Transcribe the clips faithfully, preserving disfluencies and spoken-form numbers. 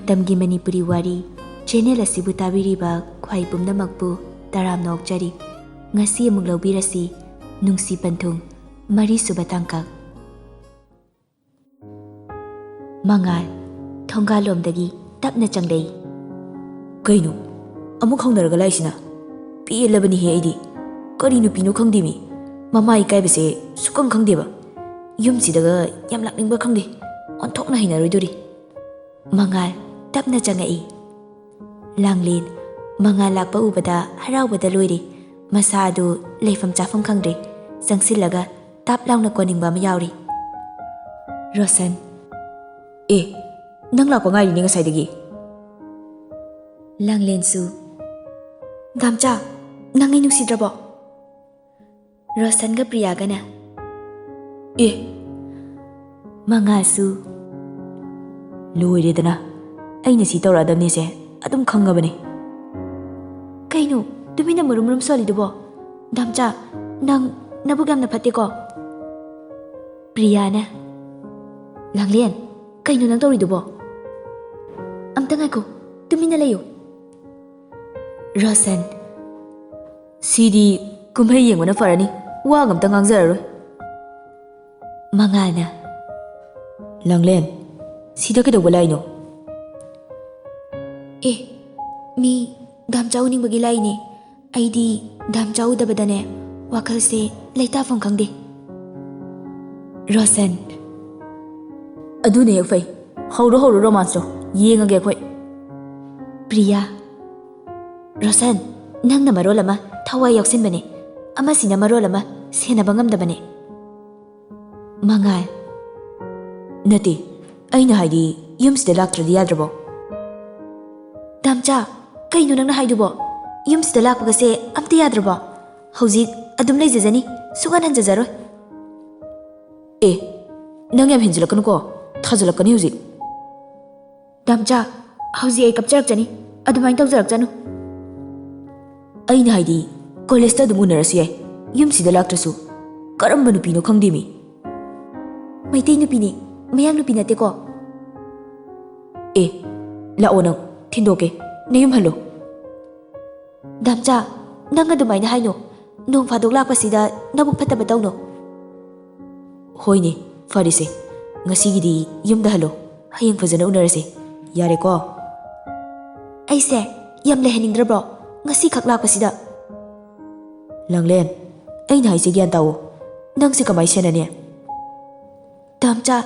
ꯃꯇꯝꯒꯤ ꯃꯅꯤꯄꯨꯔꯤ ꯋꯥꯔꯤ ꯆꯦꯅꯦꯜ ꯑꯁꯤꯕꯨ ꯇꯥꯕꯤꯔꯤꯕ ꯈ꯭ꯋꯥꯏ ꯄꯨꯝꯅꯃꯛꯄꯨ ꯇꯔꯥꯝꯅ ꯑꯣꯛꯆꯔꯤ꯫ ꯉꯁꯤ ꯑꯃꯨꯛ ꯂꯧꯕꯤꯔꯁꯤ ꯅꯨꯡꯁꯤ ꯄꯟꯊꯨꯡ ꯃꯔꯤꯁꯨꯕ ꯇꯥꯡꯀꯛ꯫ ꯃꯉꯥꯜ ꯊꯣꯡꯒꯥꯜꯂꯣꯝꯗꯒꯤ ꯇꯞꯅ ꯆꯪꯂꯛꯏ꯫ "ꯀꯩꯅꯣ? ꯑꯃꯨꯛ ꯍꯧꯅꯔꯒ ꯂꯥꯛꯏꯁꯤꯅ? ꯄꯦꯜꯂꯕꯅꯤꯍꯦ ꯑꯩꯗꯤ꯫ ꯀꯔꯤ ꯅꯨꯄꯤꯅꯣ ꯈꯪꯗꯦꯃꯤ꯫ ꯃꯃꯥ ꯏꯀꯥꯏꯕꯁꯦ ꯁꯨꯛꯈꯪ ꯈꯪꯗꯦꯕ꯫ ꯌꯨꯝꯁꯤꯗꯒ ꯌꯥꯝ ꯂꯥꯛꯅꯤꯡꯕ꯭ꯔꯥ ꯈꯪꯗꯦ꯫ ꯑꯣꯟꯊꯣꯛꯅ ꯍꯩꯅꯔꯣꯏꯗꯣꯔꯤ꯫" ꯃꯉꯥꯜ ꯇꯞꯅ ꯆꯪꯉꯛꯏ꯫ ꯂꯥꯡꯂꯦꯟ ꯃꯉꯥꯜ ꯂꯥꯛꯄ ꯎꯕꯗ ꯍꯔꯥꯎꯕꯗ ꯂꯣꯏꯔꯦ꯫ ꯃꯁꯥ ꯑꯗꯨ ꯂꯩꯐꯝ ꯆꯥꯐꯝ ꯈꯪꯗ꯭ꯔꯦ꯫ ꯆꯪꯁꯤꯜꯂꯒ ꯇꯥꯞ ꯂꯥꯎꯅ ꯀꯣꯟꯅꯤꯡꯕ ꯑꯃ ꯌꯥꯎꯔꯤ꯫ ꯔꯣꯁꯟ, "ꯑꯦ, ꯅꯪ ꯂꯥꯛꯄ ꯉꯥꯏꯔꯤꯅꯦ ꯉꯁꯥꯏꯗꯒꯤ꯫" ꯂꯥꯡꯂꯦꯟꯁꯨ, "ꯗꯥꯝꯆꯥ, ꯅꯪ ꯑꯩ ꯅꯨꯡꯁꯤꯗ꯭ꯔꯕꯣ?" ꯔꯣꯁꯟꯒ ꯄ꯭ꯔꯤꯌꯥꯒꯅ, "ꯑꯦ!" ꯃꯉꯥꯜꯁꯨ, "ꯂꯣꯏꯔꯦꯗꯅ, ꯑꯩꯅ ꯁꯤ ꯇꯧꯔꯛꯑꯗꯕꯅꯦꯁꯦ ꯑꯗꯨꯝ ꯈꯪꯉꯕꯅꯦ꯫" "ꯀꯩꯅꯣ ꯇꯨꯃꯤꯟꯅ ꯃꯔꯨꯝ ꯃꯔꯨꯝ ꯁꯣꯜꯂꯤꯗꯨꯕꯣ? ꯗꯥꯝꯆꯥ, ꯅꯪ ꯅꯕꯨꯛ ꯌꯥꯝꯅ ꯐꯠꯇꯦꯀꯣ꯫" ꯄ꯭ꯔꯤꯌꯥꯅ, "ꯂꯥꯡꯂꯦꯟ, ꯀꯩꯅꯣ ꯅꯪ ꯇꯧꯔꯤꯗꯨꯕꯣ? ꯑꯝꯇ ꯉꯥꯏꯈꯣ, ꯇꯨꯃꯤꯟꯅ ꯂꯩꯌꯨ꯫" ꯔꯣꯁꯟ, "ꯁꯤꯗꯤ ꯀꯨꯝꯍꯩ ꯌꯦꯡꯕꯅ ꯐꯔꯅꯤ, ꯋꯥꯒ ꯑꯝꯇ ꯉꯥꯡꯖꯔꯔꯣꯏ꯫" ꯃꯉꯥꯜꯅ, "ꯂꯥꯡꯂꯦꯟ, ꯁꯤꯗ ꯀꯩꯗꯧꯕ ꯂꯥꯛꯏꯅꯣ?" "ꯑꯦ, ꯃꯤ ꯗꯥꯝꯆꯥ ꯎꯅꯤꯡꯕꯒꯤ ꯂꯥꯛꯏꯅꯦ꯫ ꯑꯩꯗꯤ ꯗꯥꯝꯆꯥ ꯎꯗꯕꯗꯅꯦ ꯋꯥꯈꯜꯁꯦ ꯂꯩꯇꯥꯐꯝ ꯈꯪꯗꯦ꯫" ꯔꯣꯁꯟ, "ꯑꯗꯨꯅ ꯍꯦꯛ ꯐꯩ꯫ ꯍꯧꯔꯣ, ꯍꯧꯔꯣ ꯔꯣꯃꯥꯟꯁꯇꯣ, ꯌꯦꯡꯉꯒꯦ ꯑꯩꯈꯣꯏ꯫" ꯄ꯭ꯔꯤꯌꯥ, "ꯔꯣꯁꯟ, ꯅꯪꯅ ꯃꯔꯣꯜ ꯑꯃ ꯊꯋꯥꯏ ꯌꯥꯎꯁꯤꯟꯕꯅꯦ, ꯑꯃꯁꯤꯅ ꯃꯔꯣꯜ ꯑꯃ ꯁꯦꯟꯅꯕ ꯉꯝꯗꯕꯅꯦ꯫" ꯃꯉꯥꯜ, "ꯅꯠꯇꯦ, ꯑꯩꯅ ꯍꯥꯏꯗꯤ ꯌꯨꯝꯁꯤꯗ ꯂꯥꯛꯇ꯭ꯔꯗꯤ ꯌꯥꯗ꯭ꯔꯕꯣ?" "ꯗꯥꯝꯆꯥ, ꯀꯩꯅꯣ ꯅꯪꯅ ꯍꯥꯏꯗꯨꯕꯣ? ꯌꯨꯝꯁꯤꯗ ꯂꯥꯛꯄꯒꯁꯦ ꯑꯝꯇ ꯌꯥꯗ꯭ꯔꯕꯣ? ꯍꯧꯖꯤꯛ ꯑꯗꯨꯝ ꯂꯩꯖꯖꯅꯤ, ꯁꯨꯛꯍꯟ ꯍꯟꯖꯖꯔꯣꯏ꯫" "ꯑꯦ, ꯅꯪ ꯌꯥꯝ ꯍꯦꯟꯖꯤꯜꯂꯛꯀꯅꯨꯀꯣ, ꯊꯥꯖꯤꯜꯂꯛꯀꯅꯤ ꯍꯧꯖꯤꯛ꯫" "ꯗꯥꯝꯆꯥ, ꯍꯧꯖꯤꯛ ꯑꯩ ꯀꯞꯆꯔꯛꯆꯅꯤ, ꯑꯗꯨꯃꯥꯏꯅ ꯇꯧꯖꯔꯛꯆꯅꯨ꯫" "ꯑꯩꯅ ꯍꯥꯏꯗꯤ ꯀꯣꯂꯦꯖꯇ ꯑꯗꯨꯝ ꯎꯅꯔꯁꯨ ꯌꯥꯏ, ꯌꯨꯝꯁꯤꯗ ꯂꯥꯛꯇ꯭ꯔꯁꯨ꯫ ꯀꯔꯝꯕ ꯅꯨꯄꯤꯅꯣ ꯈꯪꯗꯦꯃꯤ꯫" "ꯃꯩꯇꯩ ꯅꯨꯄꯤꯅꯤ, ꯃꯌꯥꯡ ꯅꯨꯄꯤ ꯅꯠꯇꯦꯀꯣ꯫" "ꯑꯦ, ꯂꯥꯛꯑꯣ ꯅꯪ, ꯊꯤꯟꯗꯣꯛꯀꯦ, ꯅꯌꯨꯝ ꯍꯜꯂꯣ꯫ ꯗꯥꯝꯆꯥ, ꯅꯪ ꯑꯗꯨꯃꯥꯏꯅ ꯍꯥꯏꯅꯣ꯫ ꯅꯣꯡ ꯐꯥꯗꯣꯛ ꯂꯥꯛꯄꯁꯤꯗ ꯅꯕꯨꯛ ꯐꯠꯇꯕ ꯇꯧꯅꯣ꯫ ꯍꯣꯏꯅꯦ, ꯐꯔꯦꯁꯦ꯫ ꯉꯁꯤꯒꯤꯗꯤ ꯌꯨꯝꯗ ꯍꯜꯂꯣ꯫ ꯍꯌꯦꯡ ꯐꯖꯅ ꯎꯅꯔꯁꯦ꯫ ꯌꯥꯔꯦꯀꯣ? ꯑꯩꯁꯦ ꯌꯥꯝ ꯂꯩꯍꯟꯅꯤꯡꯗ꯭ꯔꯕ꯭ꯔꯣ ꯉꯁꯤꯈꯛ ꯂꯥꯛꯄꯁꯤꯗ? ꯂꯥꯡꯂꯦꯟ, ꯑꯩꯅ ꯍꯥꯏꯁꯦ ꯒ꯭ꯌꯥꯟ ꯇꯥꯎꯑꯣ꯫ ꯅꯪꯁꯦ ꯀꯃꯥꯏ ꯁꯦꯟꯅꯅꯤ? ꯗꯥꯝꯆꯥ,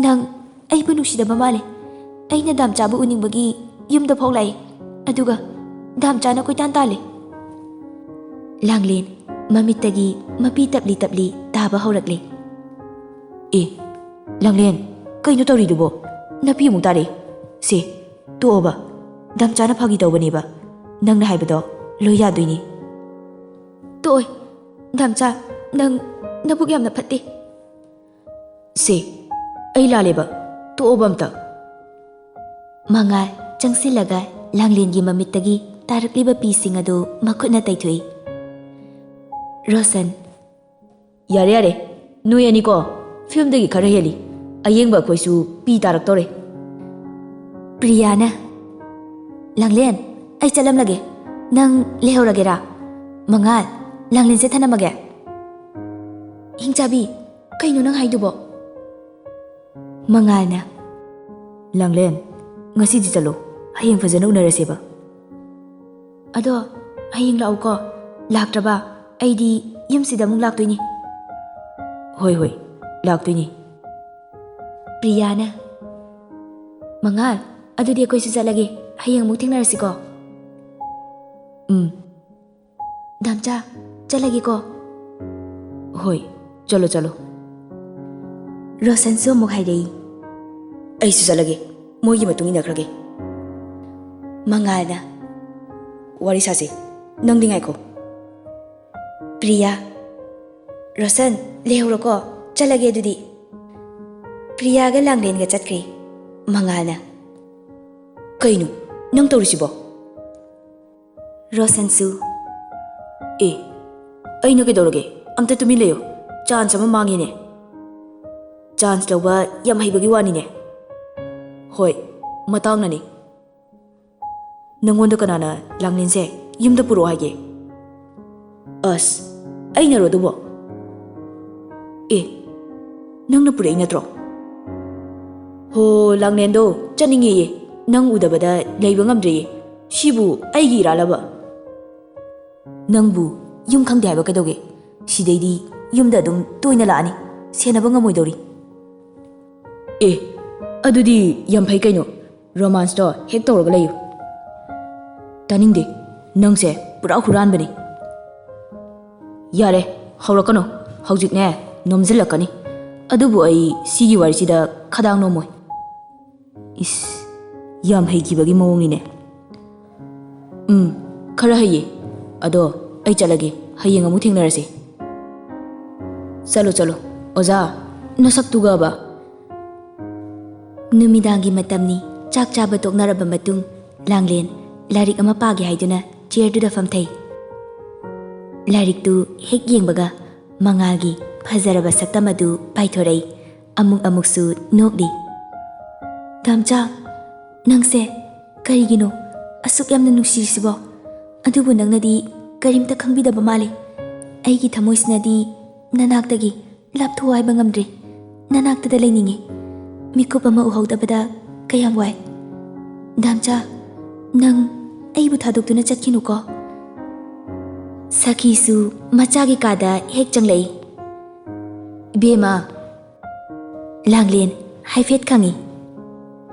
ꯅꯪ ꯑꯩꯕꯨ ꯅꯨꯡꯁꯤꯗꯕ ꯃꯥꯜꯂꯦ꯫ ꯑꯩꯅ ꯗꯥꯝꯆꯥꯕꯨ ꯎꯅꯤꯡꯕꯒꯤ ꯌꯨꯝꯗ ꯐꯥꯎ ꯂꯥꯛꯏ꯫ ꯑꯗꯨꯒ ꯗꯥꯝꯆꯥꯅ ꯀꯣꯏꯇꯥꯟ ꯇꯥꯜꯂꯤ꯫ ꯂꯥꯡꯂꯦꯟ ꯃꯃꯤꯠꯇꯒꯤ ꯃꯄꯤ ꯇꯞꯂꯤ ꯇꯞꯂꯤ ꯇꯥꯕ ꯍꯧꯔꯛꯂꯦ꯫ ꯑꯦ, ꯂꯥꯡꯂꯦꯟ, ꯀꯩꯅꯣ ꯇꯧꯔꯤꯗꯨꯕꯣ? ꯅꯄꯤ ꯑꯃꯨꯛ ꯇꯥꯔꯦ꯫ ꯁꯦ, ꯇꯣꯛꯑꯣꯕ꯫ ꯗꯥꯝꯆꯥꯅ ꯐꯥꯒꯤ ꯇꯧꯕꯅꯦꯕ꯫ ꯅꯪꯅ ꯍꯥꯏꯕꯗꯣ ꯂꯣꯏ ꯌꯥꯗꯣꯏꯅꯤ꯫ ꯇꯣꯛꯑꯣꯏ꯫ ꯗꯥꯝꯆꯥ, ꯅꯪ ꯅꯕꯨꯛ ꯌꯥꯝꯅ ꯐꯠꯇꯦ꯫ ꯁꯦ, ꯑꯩ ꯂꯥꯜꯂꯦꯕ꯫ ꯇꯣꯛꯑꯣꯕ ꯑꯝꯇ꯫ ꯃꯉꯥꯜ ꯆꯪꯁꯤꯜꯂꯒ ꯂꯥꯡꯂꯦꯟꯒꯤ ꯃꯃꯤꯠꯇꯒꯤ ꯇꯥꯔꯛꯂꯤꯕ ꯄꯤꯁꯤꯡ ꯑꯗꯨ ꯃꯈꯨꯠꯅ ꯇꯩꯊꯣꯛꯏ꯫ ꯔꯣꯁꯟ꯫ ꯌꯥꯔꯦ, ꯌꯥꯔꯦ꯫ ꯅꯣꯏ ꯑꯅꯤꯀꯣ, ꯐꯤꯂꯝꯗꯒꯤ ꯈꯔ ꯍꯦꯜꯂꯤ꯫ ꯑꯌꯦꯡꯕ ꯑꯩꯈꯣꯏꯁꯨ ꯄꯤ ꯇꯥꯔꯛꯇꯧꯔꯦ꯫ ꯄ꯭ꯔꯤꯌꯥꯅ, "ꯂꯥꯡꯂꯦꯟ, ꯑꯩ ꯆꯠꯂꯝꯂꯒꯦ꯫ ꯅꯪ ꯂꯩꯍꯧꯔꯒꯦꯔꯥ? ꯃꯉꯥꯜ, ꯂꯥꯡꯂꯦꯟꯁꯦ ꯊꯅꯝꯃꯒꯦ꯫" ꯍꯤꯡꯆꯥꯕꯤ, ꯀꯩꯅꯣ ꯅꯪ ꯍꯥꯏꯗꯨꯕꯣ? ꯃꯉꯥꯜꯅ, "ꯂꯥꯡꯂꯦꯟ, ꯉꯁꯤꯗꯤ ꯆꯠꯂꯣ꯫ ꯍꯌꯦꯡ ꯐꯖꯅ ꯎꯅꯔꯁꯦꯕ꯫" "ꯑꯗꯣ ꯍꯌꯦꯡ ꯂꯥꯛꯎꯀꯣ꯫ ꯂꯥꯛꯇ꯭ꯔꯕ ꯑꯩꯗꯤ ꯌꯨꯝꯁꯤꯗ ꯑꯃꯨꯛ ꯂꯥꯛꯇꯣꯏꯅꯤ꯫" "ꯍꯣꯏ, ꯍꯣꯏ, ꯂꯥꯛꯇꯣꯏꯅꯤ꯫" ꯄ꯭ꯔꯤꯌꯥꯅ, "ꯃꯉꯥꯜ, ꯑꯗꯨꯗꯤ ꯑꯩꯈꯣꯏꯁꯨ ꯆꯠꯂꯒꯦ꯫ ꯍꯌꯦꯡ ꯑꯃꯨꯛ ꯊꯦꯡꯅꯔꯁꯤꯀꯣ꯫" "ꯎꯝ꯫" "ꯗꯥꯝꯆꯥ, ꯆꯠꯂꯒꯦꯀꯣ꯫" "ꯍꯣꯏ, ꯆꯠꯂꯣ, ꯆꯠꯂꯣ꯫" ꯔꯣꯁꯟꯁꯨ ꯑꯃꯨꯛ ꯍꯥꯏꯔꯛꯏ, "ꯑꯩꯁꯨ ꯆꯠꯂꯒꯦ, ꯃꯣꯏꯒꯤ ꯃꯇꯨꯡ ꯏꯟꯅꯈ꯭ꯔꯒꯦ꯫" ꯃꯉꯥꯜꯅ, "ꯋꯥꯔꯤ ꯁꯥꯁꯦ, ꯅꯪꯗꯤ ꯉꯥꯏꯈꯣ꯫" ꯄ꯭ꯔꯤꯌꯥ, "ꯔꯣꯁꯟ, ꯂꯩꯍꯧꯔꯣꯀꯣ, ꯆꯠꯂꯒꯦ ꯑꯗꯨꯗꯤ꯫" ꯄ꯭ꯔꯤꯌꯥꯒ ꯂꯥꯡꯂꯦꯟꯒ ꯆꯠꯈ꯭ꯔꯦ꯫ ꯃꯉꯥꯜꯅ, "ꯀꯩꯅꯣ ꯅꯪ ꯇꯧꯔꯤꯁꯤꯕꯣ?" ꯔꯣꯁꯟꯁꯨ, "ꯑꯦ, ꯑꯩꯅ ꯀꯩꯗꯧꯔꯒꯦ? ꯑꯝꯇ ꯇꯨꯃꯤꯟ ꯂꯩꯌꯨ꯫ ꯆꯥꯟꯁ ꯑꯃ ꯃꯥꯡꯉꯤꯅꯦ꯫" "ꯆꯥꯟꯁ ꯂꯧꯕ ꯌꯥꯝ ꯍꯩꯕꯒꯤ ꯋꯥꯅꯤꯅꯦ꯫" "ꯍꯣꯏ, ꯃꯇꯥꯡꯅꯅꯤ꯫ ꯅꯪꯉꯣꯟꯗ ꯀꯅꯥꯅ ꯂꯥꯡꯂꯦꯟꯁꯦ ꯌꯨꯝꯗ ꯄꯨꯔꯛꯑꯣ ꯍꯥꯏꯒꯦ? ꯑꯁ, ꯑꯩꯅꯔꯣ ꯑꯗꯨꯕꯣ? ꯑꯦ, ꯅꯪꯅ ꯄꯨꯔꯛꯏ ꯅꯠꯇ꯭ꯔꯣ? ꯍꯣ, ꯂꯥꯡꯂꯦꯟꯗꯣ ꯆꯠꯅꯤꯡꯉꯦꯌꯦ꯫ ꯅꯪ ꯎꯗꯕꯗ ꯂꯩꯕ ꯉꯝꯗ꯭ꯔꯦꯌꯦ꯫ ꯁꯤꯕꯨ ꯑꯩꯒꯤ ꯏꯔꯥꯜꯂꯕ? ꯅꯪꯕꯨ ꯌꯨꯝ ꯈꯪꯗꯦ ꯍꯥꯏꯕ ꯀꯩꯗꯧꯒꯦ? ꯁꯤꯗꯩꯗꯤ ꯌꯨꯝꯗ ꯑꯗꯨꯝ ꯇꯣꯏꯅ ꯂꯥꯛꯑꯅꯤ꯫ ꯁꯦꯟꯅꯕ ꯉꯝꯃꯣꯏꯗꯧꯔꯤ꯫ ꯑꯦ, ꯑꯗꯨꯗꯤ ꯌꯥꯝ ꯐꯩ ꯀꯩꯅꯣ꯫ ꯔꯣꯃꯥꯟꯁꯇꯣ ꯍꯦꯛ ꯇꯧꯔꯒ ꯂꯩꯌꯨ꯫ ꯇꯥꯅꯤꯡꯗꯦ, ꯅꯪꯁꯦ ꯄꯨꯔꯥ ꯍꯨꯔꯥꯟꯕꯅꯤ꯫ ꯌꯥꯔꯦ, ꯍꯧꯔꯛꯀꯅꯨ꯫ ꯍꯧꯖꯤꯛꯅꯦ, ꯅꯣꯝꯖꯤꯜꯂꯛꯀꯅꯤ꯫ ꯑꯗꯨꯕꯨ ꯑꯩ ꯁꯤꯒꯤ ꯋꯥꯔꯤꯁꯤꯗ ꯈꯗꯥꯡ ꯅꯣꯝꯃꯣꯏ꯫ ꯏꯁ, ꯌꯥꯝ ꯍꯩꯈꯤꯕꯒꯤ ꯃꯑꯣꯡꯅꯤꯅꯦ꯫ ꯎꯝ, ꯈꯔ ꯍꯩꯌꯦ꯫ ꯑꯗꯣ ꯑꯩ ꯆꯠꯂꯒꯦ, ꯍꯌꯦꯡ ꯑꯃꯨꯛ ꯊꯦꯡꯅꯔꯁꯦ꯫ ꯆꯠꯂꯣ, ꯆꯠꯂꯣ꯫ ꯑꯣꯖꯥ, ꯅꯁꯛꯇꯨꯒꯕ꯫ ꯅꯨꯃꯤꯗꯥꯡꯒꯤ ꯃꯇꯝꯅꯤ꯫ ꯆꯥꯛ ꯆꯥꯕ ꯇꯣꯛꯅꯔꯕ ꯃꯇꯨꯡ, ꯂꯥꯡꯂꯦꯟ ꯂꯥꯏꯔꯤꯛ ꯑꯃ ꯄꯥꯒꯦ ꯍꯥꯏꯗꯨꯅ ꯆꯤꯌꯔꯗꯨꯗ ꯐꯝꯊꯩ꯫ ꯂꯥꯏꯔꯤꯛꯇꯨ ꯍꯦꯛ ꯌꯦꯡꯕꯒ ꯃꯉꯥꯜꯒꯤ ꯐꯖꯔꯕ ꯁꯛꯇꯝ ꯑꯗꯨ ꯄꯥꯏꯊꯣꯔꯛꯏ꯫ ꯑꯃꯨꯛ ꯑꯃꯨꯛꯁꯨ ꯅꯣꯛꯂꯤ꯫ "ꯗꯥꯝꯆꯥ, ꯅꯪꯁꯦ ꯀꯔꯤꯒꯤꯅꯣ ꯑꯁꯨꯛ ꯌꯥꯝꯅ ꯅꯨꯡꯁꯤꯔꯤꯁꯤꯕꯣ? ꯑꯗꯨꯕꯨ ꯅꯪꯅꯗꯤ ꯀꯔꯤꯝꯇ ꯈꯪꯕꯤꯗꯕ ꯃꯥꯜꯂꯤ꯫ ꯑꯩꯒꯤ ꯊꯃꯣꯏꯁꯤꯅꯗꯤ ꯅꯅꯥꯛꯇꯒꯤ ꯂꯥꯞꯊꯣꯛꯑꯣ ꯍꯥꯏꯕ ꯉꯝꯗ꯭ꯔꯦ꯫ ꯅꯅꯥꯛꯇꯗ ꯂꯩꯅꯤꯡꯉꯤ꯫ ꯃꯤꯀꯨꯞ ꯑꯃ ꯎꯍꯧꯗꯕꯗ ꯀꯌꯥꯝ ꯋꯥꯏ꯫ ꯗꯥꯝꯆꯥ, ꯅꯪ ꯑꯩꯕꯨ ꯊꯥꯗꯣꯛꯇꯨꯅ ꯆꯠꯈꯤꯅꯨꯀꯣ꯫" ꯁꯈꯤꯁꯨ ꯃꯆꯥꯒꯤ ꯀꯥꯗ ꯍꯦꯛ ꯆꯪꯂꯛꯏ꯫ "ꯏꯕꯦꯝꯃ!" ꯂꯥꯡꯂꯦꯟ ꯍꯥꯏꯐꯦꯠ ꯈꯪꯏ꯫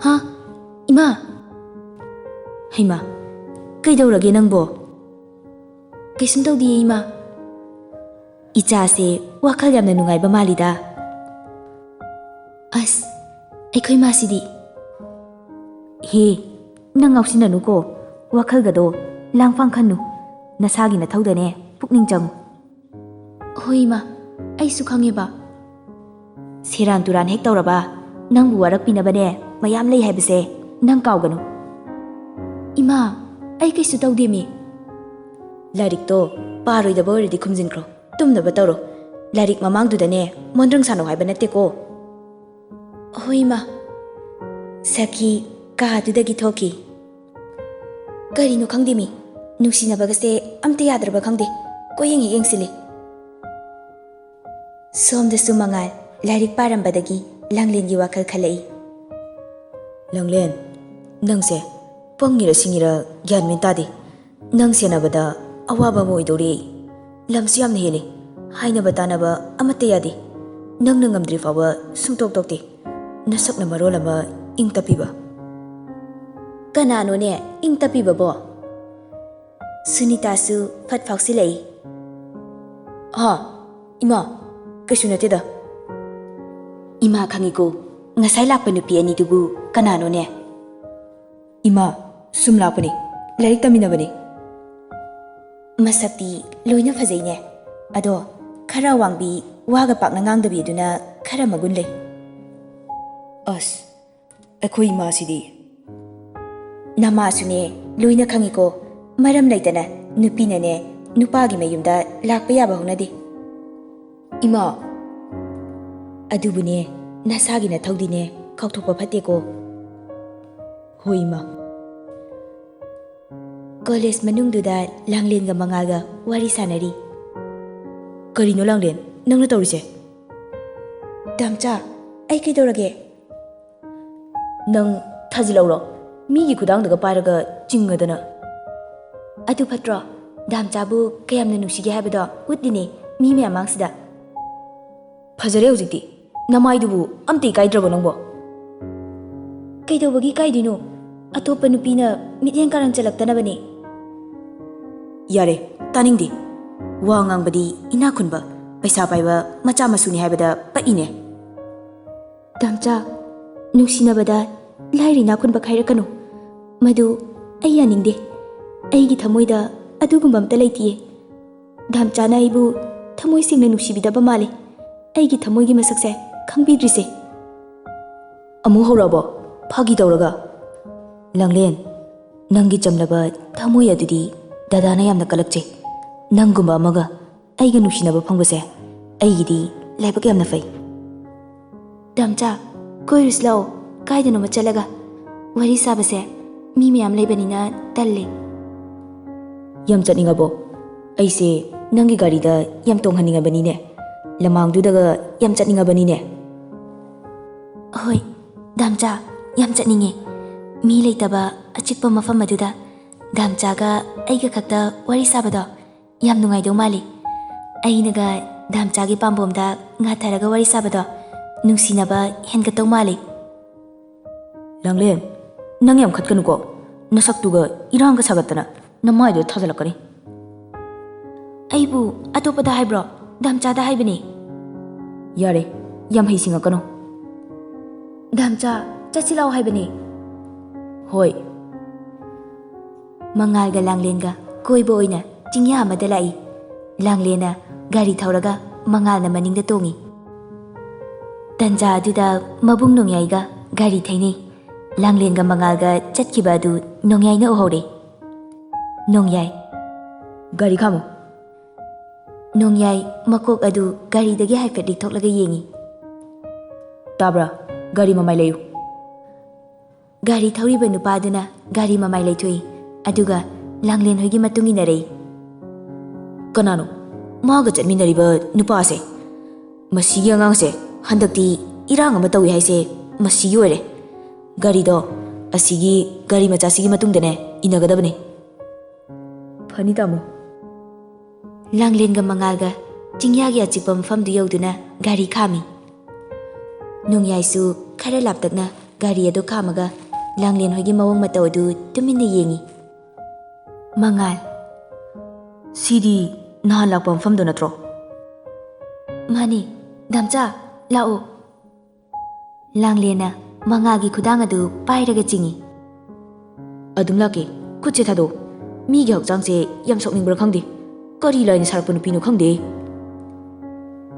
"ꯍꯥ? ꯏꯃꯥ!" "ꯍꯩꯃꯥ, ꯀꯩꯗꯧꯔꯒꯦ ꯅꯪꯕꯣ?" "ꯀꯩꯁꯨꯝ ꯇꯧꯗꯤꯌꯦ, ꯏꯃꯥ꯫" "ꯏꯆꯥꯁꯦ ꯋꯥꯈꯜ ꯌꯥꯝꯅ ꯅꯨꯡꯉꯥꯏꯕ ꯃꯥꯜꯂꯤꯗ꯫" "ꯑꯁ, ꯑꯩꯈꯣꯏ ꯃꯥꯁꯤꯗꯤ!" "ꯍꯦ, ꯅꯪ ꯉꯥꯎꯁꯤꯟꯅꯅꯨꯀꯣ, ꯋꯥꯈꯜꯒꯗꯣ ꯂꯥꯡꯐꯥꯡ ꯈꯟꯅꯨ꯫ ꯅꯁꯥꯒꯤ ꯅꯊꯧꯗꯅꯦ ꯄꯨꯛꯅꯤꯡ ꯆꯪꯉꯨ꯫" "ꯍꯣꯏ, ꯏꯃꯥ, ꯑꯩꯁꯨ ꯈꯪꯉꯦꯕ꯫" "ꯁꯦꯔꯥꯟ ꯇꯨꯔꯥꯟ ꯍꯦꯛ ꯇꯧꯔꯕ, ꯅꯪꯕꯨ ꯋꯥꯔꯛꯄꯤꯅꯕꯅꯦ ꯃꯌꯥꯝ ꯂꯩ ꯍꯥꯏꯕꯁꯦ ꯅꯪ ꯀꯥꯎꯒꯅꯨ꯫" "ꯏꯃꯥ, ꯑꯩ ꯀꯩꯁꯨ ꯇꯧꯗꯦꯃꯤ꯫" "ꯂꯥꯏꯔꯤꯛꯇꯣ ꯄꯥꯔꯣꯏꯗꯕ ꯑꯣꯏꯔꯗꯤ ꯈꯨꯝꯖꯤꯟꯈ꯭ꯔꯣ, ꯇꯨꯝꯅꯕ ꯇꯧꯔꯣ꯫ ꯂꯥꯏꯔꯤꯛ ꯃꯃꯥꯡꯗꯨꯗꯅꯦ ꯃꯣꯟꯗ꯭ꯔꯪ ꯁꯥꯟꯅꯧ ꯍꯥꯏꯕ ꯅꯠꯇꯦꯀꯣ꯫" "ꯍꯣꯏ, ꯏꯃꯥ꯫" ꯁꯈꯤ ꯀꯥꯗꯨꯗꯒꯤ ꯊꯣꯛꯈꯤ꯫ ꯀꯔꯤꯅꯣ ꯈꯪꯗꯦ ꯃꯤ, ꯅꯨꯡꯁꯤꯅꯕꯒꯁꯦ ꯑꯝꯇ ꯌꯥꯗ꯭ꯔꯕ ꯈꯪꯗꯦ꯫ ꯀꯣꯏꯌꯦꯡ ꯍꯦꯛ ꯌꯦꯡꯁꯤꯜꯂꯤ꯫ ꯁꯣꯝꯗꯁꯨ ꯃꯉꯥꯜ ꯂꯥꯏꯔꯤꯛ ꯄꯥꯔꯝꯕꯗꯒꯤ ꯂꯥꯡꯂꯦꯟꯒꯤ ꯋꯥꯈꯜ ꯈꯜꯂꯛꯏ꯫ ꯂꯥꯡꯂꯦꯟ, ꯅꯪꯁꯦ ꯄꯪꯉꯤꯔ ꯁꯤꯡꯉꯤꯔ ꯒ꯭ꯌꯥꯟ ꯃꯦꯟ ꯇꯥꯗꯦ꯫ ꯅꯪ ꯁꯦꯟꯅꯕꯗ ꯑꯋꯥꯕ ꯑꯃ ꯑꯣꯏꯗꯧꯔꯤ ꯑꯩ꯫ ꯂꯝꯁꯨ ꯌꯥꯝꯅ ꯍꯦꯜꯂꯤ꯫ ꯍꯥꯏꯅꯕ ꯇꯥꯅꯕ ꯑꯃꯠꯇ ꯌꯥꯗꯦ꯫ ꯅꯪꯅ ꯉꯝꯗ꯭ꯔꯤ ꯐꯥꯎꯕ ꯁꯨꯡꯇꯣꯛ ꯇꯣꯛꯇꯦ꯫ ꯅꯁꯛꯅ ꯃꯔꯣꯜ ꯑꯃ ꯏꯪ ꯇꯞꯄꯤꯕ꯫ ꯀꯅꯥꯅꯣꯅꯦ ꯏꯪ ꯇꯞꯄꯤꯕꯕꯣ? ꯁꯨꯅꯤꯇꯥꯁꯨ ꯐꯠ ꯐꯥꯎꯁꯤꯜꯂꯛꯏ꯫ ꯍꯥ? ꯏꯃꯥ, ꯀꯩꯁꯨ ꯅꯠꯇꯦꯗ꯫ ꯏꯃꯥ ꯈꯪꯉꯤꯀꯣ, ꯉꯁꯥꯏ ꯂꯥꯛꯄ ꯅꯨꯄꯤ ꯑꯅꯤꯗꯨꯕꯨ ꯀꯅꯥꯅꯣꯅꯦ? ꯏꯃꯥ, ꯁꯨꯝ ꯂꯥꯛꯄꯅꯤ, ꯂꯥꯏꯔꯤꯛ ꯇꯝꯃꯤꯟꯅꯕꯅꯤ꯫ ꯃꯁꯛꯇꯤ ꯂꯣꯏꯅ ꯐꯖꯩꯅꯦ, ꯑꯗꯣ ꯈꯔ ꯋꯥꯡꯕꯤ, ꯋꯥꯒ ꯄꯥꯛꯅ ꯉꯥꯡꯗꯕꯤ ꯑꯗꯨꯅ ꯈꯔ ꯃꯒꯨꯟ ꯂꯩ꯫ ꯑꯁ, ꯑꯩꯈꯣꯏ ꯏꯃꯥꯁꯤꯗꯤ꯫ ꯅꯃꯥꯁꯨꯅꯦ, ꯂꯣꯏꯅ ꯈꯪꯉꯤꯀꯣ, ꯃꯔꯝ ꯂꯩꯇꯅ ꯅꯨꯄꯤꯅꯅꯦ ꯅꯨꯄꯥꯒꯤ ꯃꯌꯨꯝꯗ ꯂꯥꯛꯄ ꯌꯥꯕ ꯍꯧꯅꯗꯦ꯫ ꯏꯃꯥ꯫ ꯑꯗꯨꯕꯨꯅꯦ, ꯅꯁꯥꯒꯤ ꯅꯊꯧꯗꯤꯅꯦ ꯀꯥꯎꯊꯣꯛꯄ ꯐꯠꯇꯦꯀꯣ꯫ ꯍꯣꯏ ꯏꯃꯥ꯫ ꯀꯣꯂꯦꯖ ꯃꯅꯨꯡꯗꯨꯗ ꯂꯥꯡꯂꯦꯟꯒ ꯃꯉꯥꯜꯒ ꯋꯥꯔꯤ ꯁꯥꯟꯅꯔꯤ꯫ ꯀꯔꯤꯅꯣ ꯂꯥꯡꯂꯦꯟ, ꯅꯪꯅ ꯇꯧꯔꯤꯁꯦ? ꯗꯥꯝꯆꯥ, ꯑꯩ ꯀꯩꯗꯧꯔꯒꯦ? ꯅꯪ ꯊꯥꯖꯤꯜꯍꯧꯔꯣ, ꯃꯤꯒꯤ ꯈꯨꯗꯥꯡꯗꯒ ꯄꯥꯏꯔꯒ ꯆꯤꯡꯉꯗꯅ꯫ ꯑꯗꯨ ꯐꯠꯇ꯭ꯔꯣ? ꯗꯥꯝꯆꯥꯕꯨ ꯀꯌꯥꯝꯅ ꯅꯨꯡꯁꯤꯒꯦ ꯍꯥꯏꯕꯗꯣ ꯎꯠꯂꯤꯅꯦ ꯃꯤ ꯃꯌꯥꯝ ꯃꯥꯡꯁꯤꯗ꯫ ꯐꯖꯔꯦ ꯍꯧꯖꯤꯛꯇꯤ꯫ ꯅꯃꯥꯏꯗꯨꯕꯨ ꯑꯝꯇ ꯏꯀꯥꯏꯗ꯭ꯔꯕꯣ ꯅꯪꯕꯣ? ꯀꯩꯗꯧꯕꯒꯤ ꯏꯀꯥꯏꯗꯣꯏꯅꯣ? ꯑꯇꯣꯞꯄ ꯅꯨꯄꯤꯅ ꯃꯤꯠꯌꯦꯡ ꯀꯥꯔꯟ ꯆꯠꯂꯛꯇꯅꯕꯅꯦ꯫ ꯌꯥꯔꯦ, ꯇꯥꯅꯤꯡꯗꯦ꯫ ꯋꯥ ꯉꯥꯡꯕꯗꯤ ꯏꯅꯥꯛ ꯈꯨꯟꯕ, ꯄꯩꯁꯥ ꯄꯥꯏꯕ ꯃꯆꯥ ꯃꯁꯨꯅꯤ ꯍꯥꯏꯕꯗ ꯄꯛꯏꯅꯦ꯫ ꯗꯥꯝꯆꯥ, ꯅꯨꯡꯁꯤꯅꯕꯗ ꯂꯥꯏꯔ ꯏꯅꯥꯛ ꯈꯨꯟꯕ ꯈꯥꯏꯔꯛꯀꯅꯨ꯫ ꯃꯗꯨ ꯑꯩ ꯌꯥꯅꯤꯡꯗꯦ꯫ ꯑꯩꯒꯤ ꯊꯃꯣꯏꯗ ꯑꯗꯨꯒꯨꯝꯕ ꯑꯝꯇ ꯂꯩꯇꯤꯌꯦ꯫ ꯗꯥꯝꯆꯥꯅ ꯑꯩꯕꯨ ꯊꯃꯣꯏ ꯁꯦꯡꯅ ꯅꯨꯡꯁꯤꯕꯤꯗꯕ ꯃꯥꯜꯂꯦ꯫ ꯑꯩꯒꯤ ꯊꯃꯣꯏꯒꯤ ꯃꯁꯛꯁꯦ ꯈꯪꯕꯤꯗ꯭ꯔꯤꯁꯦ꯫ ꯑꯃꯨꯛ ꯍꯧꯔꯛꯑꯕꯣ? ꯐꯥꯒꯤ ꯇꯧꯔꯒ꯫ ꯂꯥꯡꯂꯦꯟ, ꯅꯪꯒꯤ ꯆꯝꯂꯕ ꯊꯃꯣꯏ ꯑꯗꯨꯗꯤ ꯗꯗꯥꯅ ꯌꯥꯝꯅ ꯀꯜꯂꯛꯆꯩ꯫ ꯅꯪꯒꯨꯝꯕ ꯑꯃꯒ ꯑꯩꯒ ꯅꯨꯡꯁꯤꯅꯕ ꯐꯪꯕꯁꯦ ꯑꯩꯒꯤꯗꯤ ꯂꯥꯏꯕꯛ ꯌꯥꯝꯅ ꯐꯩ꯫ ꯗꯥꯝꯆꯥ, ꯀꯣꯏꯔꯨꯁꯤ ꯂꯥꯛꯑꯣ, ꯀꯥꯏꯗꯅꯣꯃ ꯆꯠꯂꯒ꯫ ꯋꯥꯔꯤ ꯁꯥꯕꯁꯦ ꯃꯤ ꯃꯌꯥꯝ ꯂꯩꯕꯅꯤꯅ ꯇꯜꯂꯦ꯫ ꯌꯥꯝ ꯆꯠꯅꯤꯡꯉꯕꯣ? ꯑꯩꯁꯦ ꯅꯪꯒꯤ ꯒꯥꯔꯤꯗ ꯌꯥꯝ ꯇꯣꯡꯍꯟꯅꯤꯡꯉꯕꯅꯤꯅꯦ꯫ ꯂꯃꯥꯡꯗꯨꯗꯒ ꯌꯥꯝ ꯆꯠꯅꯤꯡꯉꯕꯅꯤꯅꯦ꯫ ꯍꯣꯏ, ꯗꯥꯝꯆꯥ, ꯌꯥꯝ ꯆꯠꯅꯤꯡꯉꯦ꯫ ꯃꯤ ꯂꯩꯇꯕ ꯑꯆꯤꯛꯄ ꯃꯐꯝ ꯑꯗꯨꯗ ꯗꯥꯝꯆꯥꯒ ꯑꯩꯒ ꯈꯛꯇ ꯋꯥꯔꯤ ꯁꯥꯕꯗꯣ ꯌꯥꯝ ꯅꯨꯡꯉꯥꯏꯗꯧ ꯃꯥꯜꯂꯤ꯫ ꯑꯩꯅꯒ ꯗꯥꯝꯆꯥꯒꯤ ꯄꯥꯝꯕꯣꯝꯗ ꯉꯥꯊꯔꯒ ꯋꯥꯔꯤ ꯁꯥꯕꯗꯣ ꯅꯨꯡꯁꯤꯅꯕ ꯍꯦꯟꯒꯠꯇꯧ ꯃꯥꯜꯂꯤ꯫ ꯂꯥꯡꯂꯦꯟ, ꯅꯪ ꯌꯥꯝ ꯈꯠꯀꯅꯨꯀꯣ꯫ ꯅꯁꯛꯇꯨꯒ ꯏꯔꯥꯡꯒ ꯁꯥꯒꯠꯇꯅ ꯅꯃꯥꯏꯗꯣ ꯊꯥꯖꯤꯜꯂꯛꯀꯅꯤ꯫ ꯑꯩꯕꯨ ꯑꯇꯣꯞꯄꯗ ꯍꯥꯏꯕ꯭ꯔꯣ? ꯗꯥꯝꯆꯥꯗ ꯍꯥꯏꯕꯅꯦ꯫ ꯌꯥꯔꯦ, ꯌꯥꯝ ꯍꯩꯁꯤꯡꯉꯛꯀꯅꯨ꯫ ꯗꯥꯝꯆꯥ, ꯆꯠꯁꯤ ꯂꯥꯛꯑꯣ ꯍꯥꯏꯕꯅꯦ꯫ ꯍꯣꯏ꯫ ꯃꯉꯥꯜꯒ ꯂꯥꯡꯂꯦꯟꯒ ꯀꯣꯏꯕ ꯑꯣꯏꯅ ꯆꯤꯡꯌꯥ ꯑꯃꯗ ꯂꯥꯛꯏ꯫ ꯂꯥꯡꯂꯦꯟꯅ ꯒꯥꯔꯤ ꯊꯧꯔꯒ ꯃꯉꯥꯜꯅ ꯃꯅꯤꯡꯗ ꯇꯣꯡꯏ꯫ ꯇꯟꯖꯥ ꯑꯗꯨꯗ ꯃꯕꯨꯡ ꯅꯣꯡꯌꯥꯏꯒ ꯒꯥꯔꯤ ꯊꯩꯅꯩ꯫ ꯂꯥꯡꯂꯦꯟꯒ ꯃꯉꯥꯜꯒ ꯆꯠꯈꯤꯕ ꯑꯗꯨ ꯅꯣꯡꯌꯥꯏꯅ ꯎꯍꯧꯔꯦ꯫ ꯅꯣꯡꯌꯥꯏ, ꯒꯥꯔꯤ ꯈꯥꯝꯃꯨ꯫ ꯅꯣꯡꯌꯥꯏ ꯃꯀꯣꯛ ꯑꯗꯨ ꯒꯥꯔꯤꯗꯒꯤ ꯍꯥꯏꯐꯦꯠ ꯂꯤꯛꯊꯣꯛꯂꯒ ꯌꯦꯡꯏ꯫ ꯇꯥꯕ꯭ꯔꯥ? ꯒꯥꯔꯤ ꯃꯃꯥꯏ ꯂꯩꯌꯨ꯫ ꯒꯥꯔꯤ ꯊꯧꯔꯤꯕ ꯅꯨꯄꯥꯗꯨꯅ ꯒꯥꯔꯤ ꯃꯃꯥꯏ ꯂꯩꯊꯣꯛꯏ, ꯑꯗꯨꯒ ꯂꯥꯡꯂꯦꯟ ꯍꯣꯏꯒꯤ ꯃꯇꯨꯡ ꯏꯟꯅꯔꯛꯏ꯫ ꯀꯅꯥꯅꯣ? ꯃꯥꯒ ꯆꯠꯃꯤꯟꯅꯔꯤꯕ ꯅꯨꯄꯥꯁꯦ? ꯃꯁꯤꯒꯤ ꯑꯉꯥꯡꯁꯦ ꯍꯟꯗꯛꯇꯤ ꯏꯔꯥꯡ ꯑꯃ ꯇꯧꯏ ꯍꯥꯏꯁꯦ ꯃꯁꯤꯒꯤ ꯑꯣꯏꯔꯦ꯫ ꯒꯥꯔꯤꯗꯣ ꯑꯁꯤꯒꯤ ꯒꯥꯔꯤ ꯃꯆꯥꯁꯤꯒꯤ ꯃꯇꯨꯡꯗꯅꯦ ꯏꯟꯅꯒꯗꯕꯅꯦ꯫ ꯐꯅꯤ, ꯇꯥꯃꯣ꯫ ꯂꯥꯡꯂꯦꯟꯒ ꯃꯉꯥꯜꯒ ꯆꯤꯡꯌꯥꯒꯤ ꯑꯆꯤꯛꯄ ꯃꯐꯝꯗꯨ ꯌꯧꯗꯨꯅ ꯒꯥꯔꯤ ꯈꯥꯝꯃꯤ꯫ ꯅꯣꯡꯌꯥꯏꯁꯨ ꯈꯔ ꯂꯥꯞꯇꯛꯅ ꯒꯥꯔꯤ ꯑꯗꯨ ꯈꯥꯝꯃꯒ ꯂꯥꯡꯂꯦꯟ ꯍꯣꯏꯒꯤ ꯃꯑꯣꯡ ꯃꯇꯧ ꯑꯗꯨ ꯇꯨꯃꯤꯟꯅ ꯌꯦꯡꯏ꯫ ꯃꯉꯥꯜ꯫ ꯁꯤꯗꯤ ꯅꯍꯥꯟ ꯂꯥꯛꯄ ꯃꯐꯝꯗꯣ ꯅꯠꯇ꯭ꯔꯣ? ꯃꯥꯅꯤ꯫ ꯗꯥꯝꯆꯥ, ꯂꯥꯛꯑꯣ꯫ ꯂꯥꯡꯂꯦꯟꯅ ꯃꯉꯥꯜꯒꯤ ꯈꯨꯗꯥꯡ ꯑꯗꯨ ꯄꯥꯏꯔꯒ ꯆꯤꯡꯏ꯫ ꯑꯗꯨꯝ ꯂꯥꯛꯀꯦ꯫ ꯈꯨꯠꯁꯦ ꯊꯥꯗꯣꯛ꯫ ꯃꯤꯒꯤ ꯍꯛꯆꯥꯡꯁꯦ ꯌꯥꯝ ꯁꯣꯛꯅꯤꯡꯕ꯭ꯔꯥ ꯈꯪꯗꯦ꯫ ꯀꯔꯤ ꯂꯥꯏꯅ ꯁꯥꯔꯛꯄ ꯅꯨꯄꯤꯅꯣ ꯈꯪꯗꯦ꯫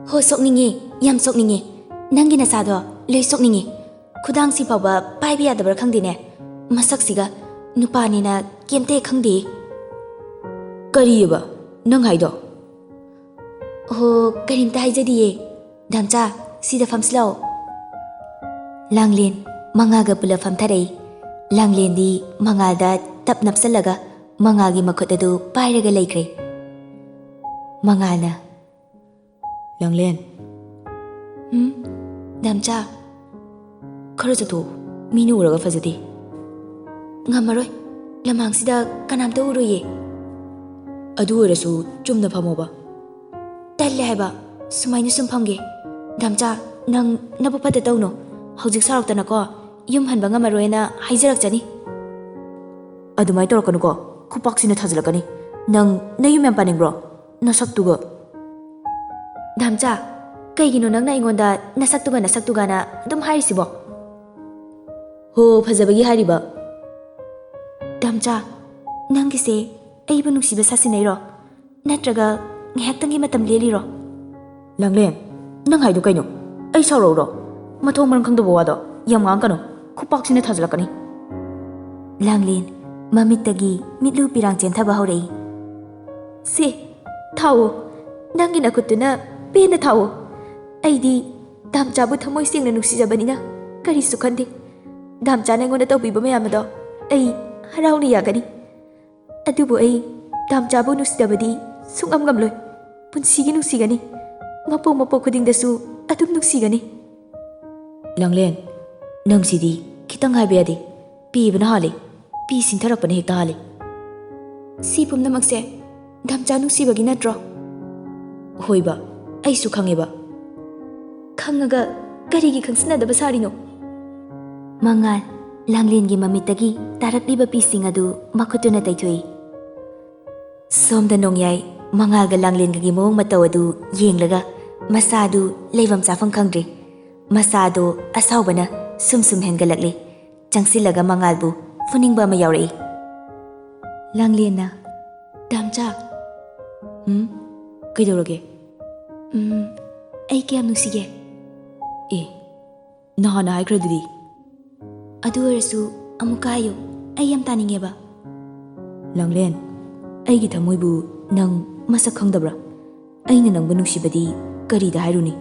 ꯍꯣ, ꯁꯣꯛꯅꯤꯡꯉꯦ, ꯌꯥꯝ ꯁꯣꯛꯅꯤꯡꯉꯦ꯫ ꯅꯪꯒꯤ ꯅꯁꯥꯗꯣ ꯂꯣꯏ ꯁꯣꯛꯅꯤꯡꯉꯦ꯫ ꯈꯨꯗꯥꯡꯁꯤ ꯐꯥꯎꯕ ꯄꯥꯏꯕ ꯌꯥꯗꯕ꯭ꯔꯥ ꯈꯪꯗꯦꯅꯦ꯫ ꯃꯁꯛꯁꯤꯒ ꯅꯨꯄꯥꯅꯦꯅ ꯀꯩꯝꯇ ꯍꯦꯛ ꯈꯪꯗꯦ꯫ ꯀꯔꯤꯑꯕ ꯅꯪ ꯍꯥꯏꯗꯣ? ꯍꯣ, ꯀꯔꯤꯝꯇ ꯍꯥꯏꯖꯗꯤꯌꯦ꯫ ꯗꯥꯝꯆꯥ, ꯁꯤꯗ ꯐꯝꯁꯤ ꯂꯥꯛꯑꯣ꯫ ꯂꯥꯡꯂꯦꯟ ꯃꯉꯥꯒ ꯄꯨꯂꯞ ꯐꯝꯊꯔꯛꯏ꯫ ꯂꯥꯡꯂꯦꯟꯗꯤ ꯃꯉꯥꯜꯗ ꯇꯞ ꯅꯞꯁꯜꯂꯒ ꯃꯉꯥꯜꯒꯤ ꯃꯈꯨꯠ ꯑꯗꯨ ꯄꯥꯏꯔꯒ ꯂꯩꯈ꯭ꯔꯦ꯫ ꯃꯉꯥꯜꯅ, "ꯂꯥꯡꯂꯦꯟ, ꯎꯝ, ꯗꯥꯝꯆꯥ, ꯈꯔ ꯆꯠꯊꯣꯛꯎ, ꯃꯤꯅ ꯎꯔꯒ ꯐꯖꯗꯦ꯫ ꯉꯝꯃꯔꯣꯏ, ꯂꯝꯍꯥꯡꯁꯤꯗ ꯀꯅꯥꯝꯇ ꯎꯔꯣꯏꯌꯦ꯫ ꯑꯗꯨ ꯑꯣꯏꯔꯁꯨ ꯆꯨꯝꯅ ꯐꯝꯃꯣꯕ꯫" "ꯇꯜꯂꯦ ꯍꯥꯏꯕ, ꯁꯨꯃꯥꯏꯅ ꯁꯨꯝ ꯐꯝꯒꯦ꯫ ꯗꯥꯝꯆꯥ, ꯅꯪ ꯅꯕꯨꯛ ꯐꯠꯇ ꯇꯧꯅꯣ꯫ ꯍꯧꯖꯤꯛ ꯁꯥꯎꯔꯛꯇꯅꯀꯣ, ꯌꯨꯝ ꯍꯟꯕ ꯉꯝꯃꯔꯣꯏꯅ ꯍꯥꯏꯖꯔꯛꯆꯅꯤ꯫" "ꯑꯗꯨꯃꯥꯏꯅ ꯇꯧꯔꯛꯀꯅꯨꯀꯣ, ꯈꯨꯄꯥꯛꯁꯤꯅ ꯊꯥꯖꯤꯜꯂꯛꯀꯅꯤ꯫ ꯅꯪ ꯅꯌꯨꯝ ꯌꯥꯝ ꯄꯥꯅꯤꯡꯕ꯭ꯔꯣ? ꯅꯁꯛꯇꯨꯒ꯫" "ꯗꯥꯝꯆꯥ, ꯀꯩꯒꯤꯅꯣ ꯅꯪꯅ ꯑꯩꯉꯣꯟꯗ ꯅꯁꯛꯇꯨꯒ ꯅꯁꯛꯇꯨꯒꯅ ꯑꯗꯨꯝ ꯍꯥꯏꯔꯤꯁꯤꯕꯣ?" "ꯍꯣ, ꯐꯖꯕꯒꯤ ꯍꯥꯏꯔꯤꯕ꯫" "ꯗꯥꯝꯆꯥ, ꯅꯪꯒꯤꯁꯦ ꯑꯩꯕꯨ ꯅꯨꯡꯁꯤꯕ ꯁꯥꯁꯤꯟꯅꯩꯔꯣ? ꯅꯠꯇ꯭ꯔꯒ ꯉꯥꯏꯍꯥꯛꯇꯪꯒꯤ ꯃꯇꯝ ꯂꯦꯜꯂꯤꯔꯣ?" "ꯂꯥꯡꯂꯦꯟ, ꯅꯪ ꯍꯥꯏꯗꯣ ꯀꯩꯅꯣ? ꯑꯩ ꯁꯥꯎꯔꯛꯎꯔꯣ? ꯃꯊꯣꯡ ꯃꯔꯝ ꯈꯪꯗꯕ ꯋꯥꯗꯣ ꯌꯥꯝ ꯉꯥꯡꯀꯅꯨ, ꯈꯨꯄꯥꯛꯁꯤꯅ ꯊꯥꯖꯤꯜꯂꯛꯀꯅꯤ꯫" ꯂꯥꯡꯂꯦꯟ ꯃꯃꯤꯠꯇꯒꯤ ꯃꯤꯠꯂꯨ ꯄꯤꯔꯥꯡ ꯆꯦꯟꯊꯕ ꯍꯧꯔꯛꯏ꯫ "ꯁꯦ, ꯊꯥꯎꯑꯣ, ꯅꯪꯒꯤ ꯅꯈꯨꯠꯇꯨꯅ ꯄꯦꯟꯅ ꯊꯥꯎꯑꯣ꯫ ꯑꯩꯗꯤ ꯗꯥꯝꯆꯥꯕꯨ ꯊꯃꯣꯏ ꯁꯦꯡꯅ ꯅꯨꯡꯁꯤꯖꯕꯅꯤꯅ ꯀꯔꯤꯁꯨ ꯈꯟꯗꯦ꯫ ꯗꯥꯝꯆꯥꯅ ꯑꯩꯉꯣꯟꯗ ꯇꯧꯕꯤꯕ ꯃꯌꯥꯝ ꯑꯗꯣ ꯑꯩ ꯍꯔꯥꯎꯅ ꯌꯥꯒꯅꯤ꯫ ꯑꯗꯨꯕꯨ ꯑꯩ ꯗꯥꯝꯆꯥꯕꯨ ꯅꯨꯡꯁꯤꯗꯕꯗꯤ ꯁꯨꯡꯉꯝ ꯉꯝꯂꯣꯏ꯫ ꯄꯨꯟꯁꯤꯒꯤ ꯅꯨꯡꯁꯤꯒꯅꯤ꯫ ꯃꯄꯣꯛ ꯃꯄꯣꯛ ꯈꯨꯗꯤꯡꯗꯁꯨ ꯑꯗꯨꯝ ꯅꯨꯡꯁꯤꯒꯅꯤ꯫" "ꯂꯥꯡꯂꯦꯟ, ꯅꯪꯁꯤꯗꯤ ꯈꯤꯇꯪ ꯍꯥꯏꯕ ꯌꯥꯗꯦ꯫ ꯄꯤꯕꯅ ꯍꯥꯜꯂꯦ꯫ ꯄꯤ ꯁꯤꯟꯊꯔꯛꯄꯅ ꯍꯦꯛꯇ ꯍꯥꯜꯂꯦ꯫" "ꯁꯤ ꯄꯨꯝꯅꯃꯛꯁꯦ ꯗꯥꯝꯆꯥ ꯅꯨꯡꯁꯤꯕꯒꯤ ꯅꯠꯇ꯭ꯔꯣ?" "ꯍꯣꯏꯕ, ꯑꯩꯁꯨ ꯈꯪꯉꯦꯕ꯫" "ꯈꯪꯉꯒ ꯀꯔꯤꯒꯤ ꯈꯪꯁꯤꯟꯅꯗꯕ ꯁꯥꯔꯤꯅꯣ?" ꯃꯉꯥꯜ ꯂꯥꯡꯂꯦꯟꯒꯤ ꯃꯃꯤꯠꯇꯒꯤ ꯇꯥꯔꯛꯂꯤꯕ ꯄꯤꯁꯤꯡ ꯑꯗꯨ ꯃꯈꯨꯠꯇꯨꯅ ꯇꯩꯊꯣꯛꯏ꯫ ꯁꯣꯝꯗ ꯅꯣꯡꯌꯥꯏ ꯃꯉꯥꯜꯒ ꯂꯥꯡꯂꯦꯟꯒꯒꯤ ꯃꯑꯣꯡ ꯃꯇꯧ ꯑꯗꯨ ꯌꯦꯡꯂꯒ ꯃꯁꯥ ꯑꯗꯨ ꯂꯩꯐꯝ ꯆꯥꯐꯝ ꯈꯪꯗ꯭ꯔꯦ꯫ ꯃꯁꯥ ꯑꯗꯨ ꯑꯁꯥꯎꯕꯅ ꯁꯨꯝ ꯁꯨꯝ ꯍꯦꯟꯒꯠꯂꯛꯂꯦ꯫ ꯆꯪꯁꯤꯜꯂꯒ ꯃꯉꯥꯜꯕꯨ ꯐꯨꯅꯤꯡꯕ ꯑꯃ ꯌꯥꯎꯔꯛꯏ꯫ ꯂꯥꯡꯂꯦꯟꯅ, "ꯗꯥꯝꯆꯥ꯫" "ꯎꯝ? ꯀꯩꯗꯧꯔꯒꯦ?" "ꯎꯝ, ꯑꯩ ꯀꯌꯥꯝ ꯅꯨꯡꯁꯤꯒꯦ?" "ꯑꯦ, ꯅꯍꯥꯟꯅ ꯍꯥꯏꯈ꯭ꯔꯗꯨꯗꯤ꯫" "ꯑꯗꯨ ꯑꯣꯏꯔꯁꯨ ꯑꯃꯨꯛꯀ ꯍꯥꯏꯌꯨ, ꯑꯩ ꯌꯥꯝ ꯇꯥꯅꯤꯡꯉꯦꯕ꯫" "ꯂꯥꯡꯂꯦꯟ, ꯑꯩꯒꯤ ꯊꯃꯣꯏꯕꯨ ꯅꯪ ꯃꯁꯛ ꯈꯪꯗꯕ꯭ꯔꯥ? ꯑꯩꯅ ꯅꯪꯕꯨ ꯅꯨꯡꯁꯤꯕꯗꯤ ꯀꯔꯤꯗ ꯍꯥꯏꯔꯨꯅꯤ?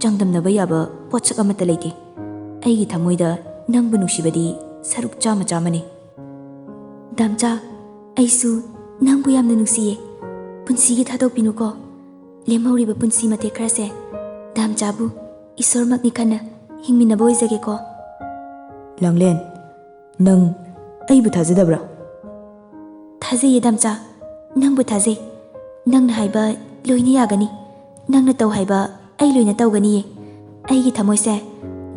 ꯆꯥꯡꯗꯝꯅꯕ ꯌꯥꯕ ꯄꯣꯠꯁꯛ ꯑꯃꯠꯇ ꯂꯩꯇꯦ꯫ ꯑꯩꯒꯤ ꯊꯃꯣꯏꯗ ꯅꯪꯕꯨ ꯅꯨꯡꯁꯤꯕꯗꯤ ꯁꯔꯨꯛ ꯆꯥꯝꯃ ꯆꯥꯝꯃꯅꯤ꯫ ꯗꯥꯝꯆꯥ, ꯑꯩꯁꯨ ꯅꯪꯕꯨ ꯌꯥꯝꯅ ꯅꯨꯡꯁꯤꯌꯦ꯫ ꯄꯨꯟꯁꯤꯒꯤ ꯊꯥꯗꯣꯛꯄꯤꯅꯨꯀꯣ꯫ ꯂꯦꯝꯍꯧꯔꯤꯕ ꯄꯨꯟꯁꯤ ꯃꯇꯦꯛ ꯈꯔꯁꯦ ꯗꯥꯝꯆꯥꯕꯨ ꯏꯁꯣꯔꯃꯛꯅꯤ ꯈꯟꯅ ꯍꯤꯡꯃꯤꯟꯅꯕ ꯑꯣꯏꯖꯒꯦꯀꯣ꯫ ꯂꯥꯡꯂꯦꯟ, ꯅꯪ ꯑꯩꯕꯨ ꯊꯥꯖꯗꯕ꯭ꯔꯥ? ꯊꯥꯖꯩꯌꯦ ꯗꯥꯝꯆꯥ, ꯅꯪꯕꯨ ꯊꯥꯖꯩ꯫ ꯅꯪꯅ ꯍꯥꯏꯕ ꯂꯣꯏꯅ ꯌꯥꯒꯅꯤ꯫ ꯅꯪꯅ ꯇꯧ ꯍꯥꯏꯕ ꯑꯩ ꯂꯣꯏꯅ ꯇꯧꯒꯅꯤꯌꯦ꯫ ꯑꯩꯒꯤ ꯊꯃꯣꯏꯁꯦ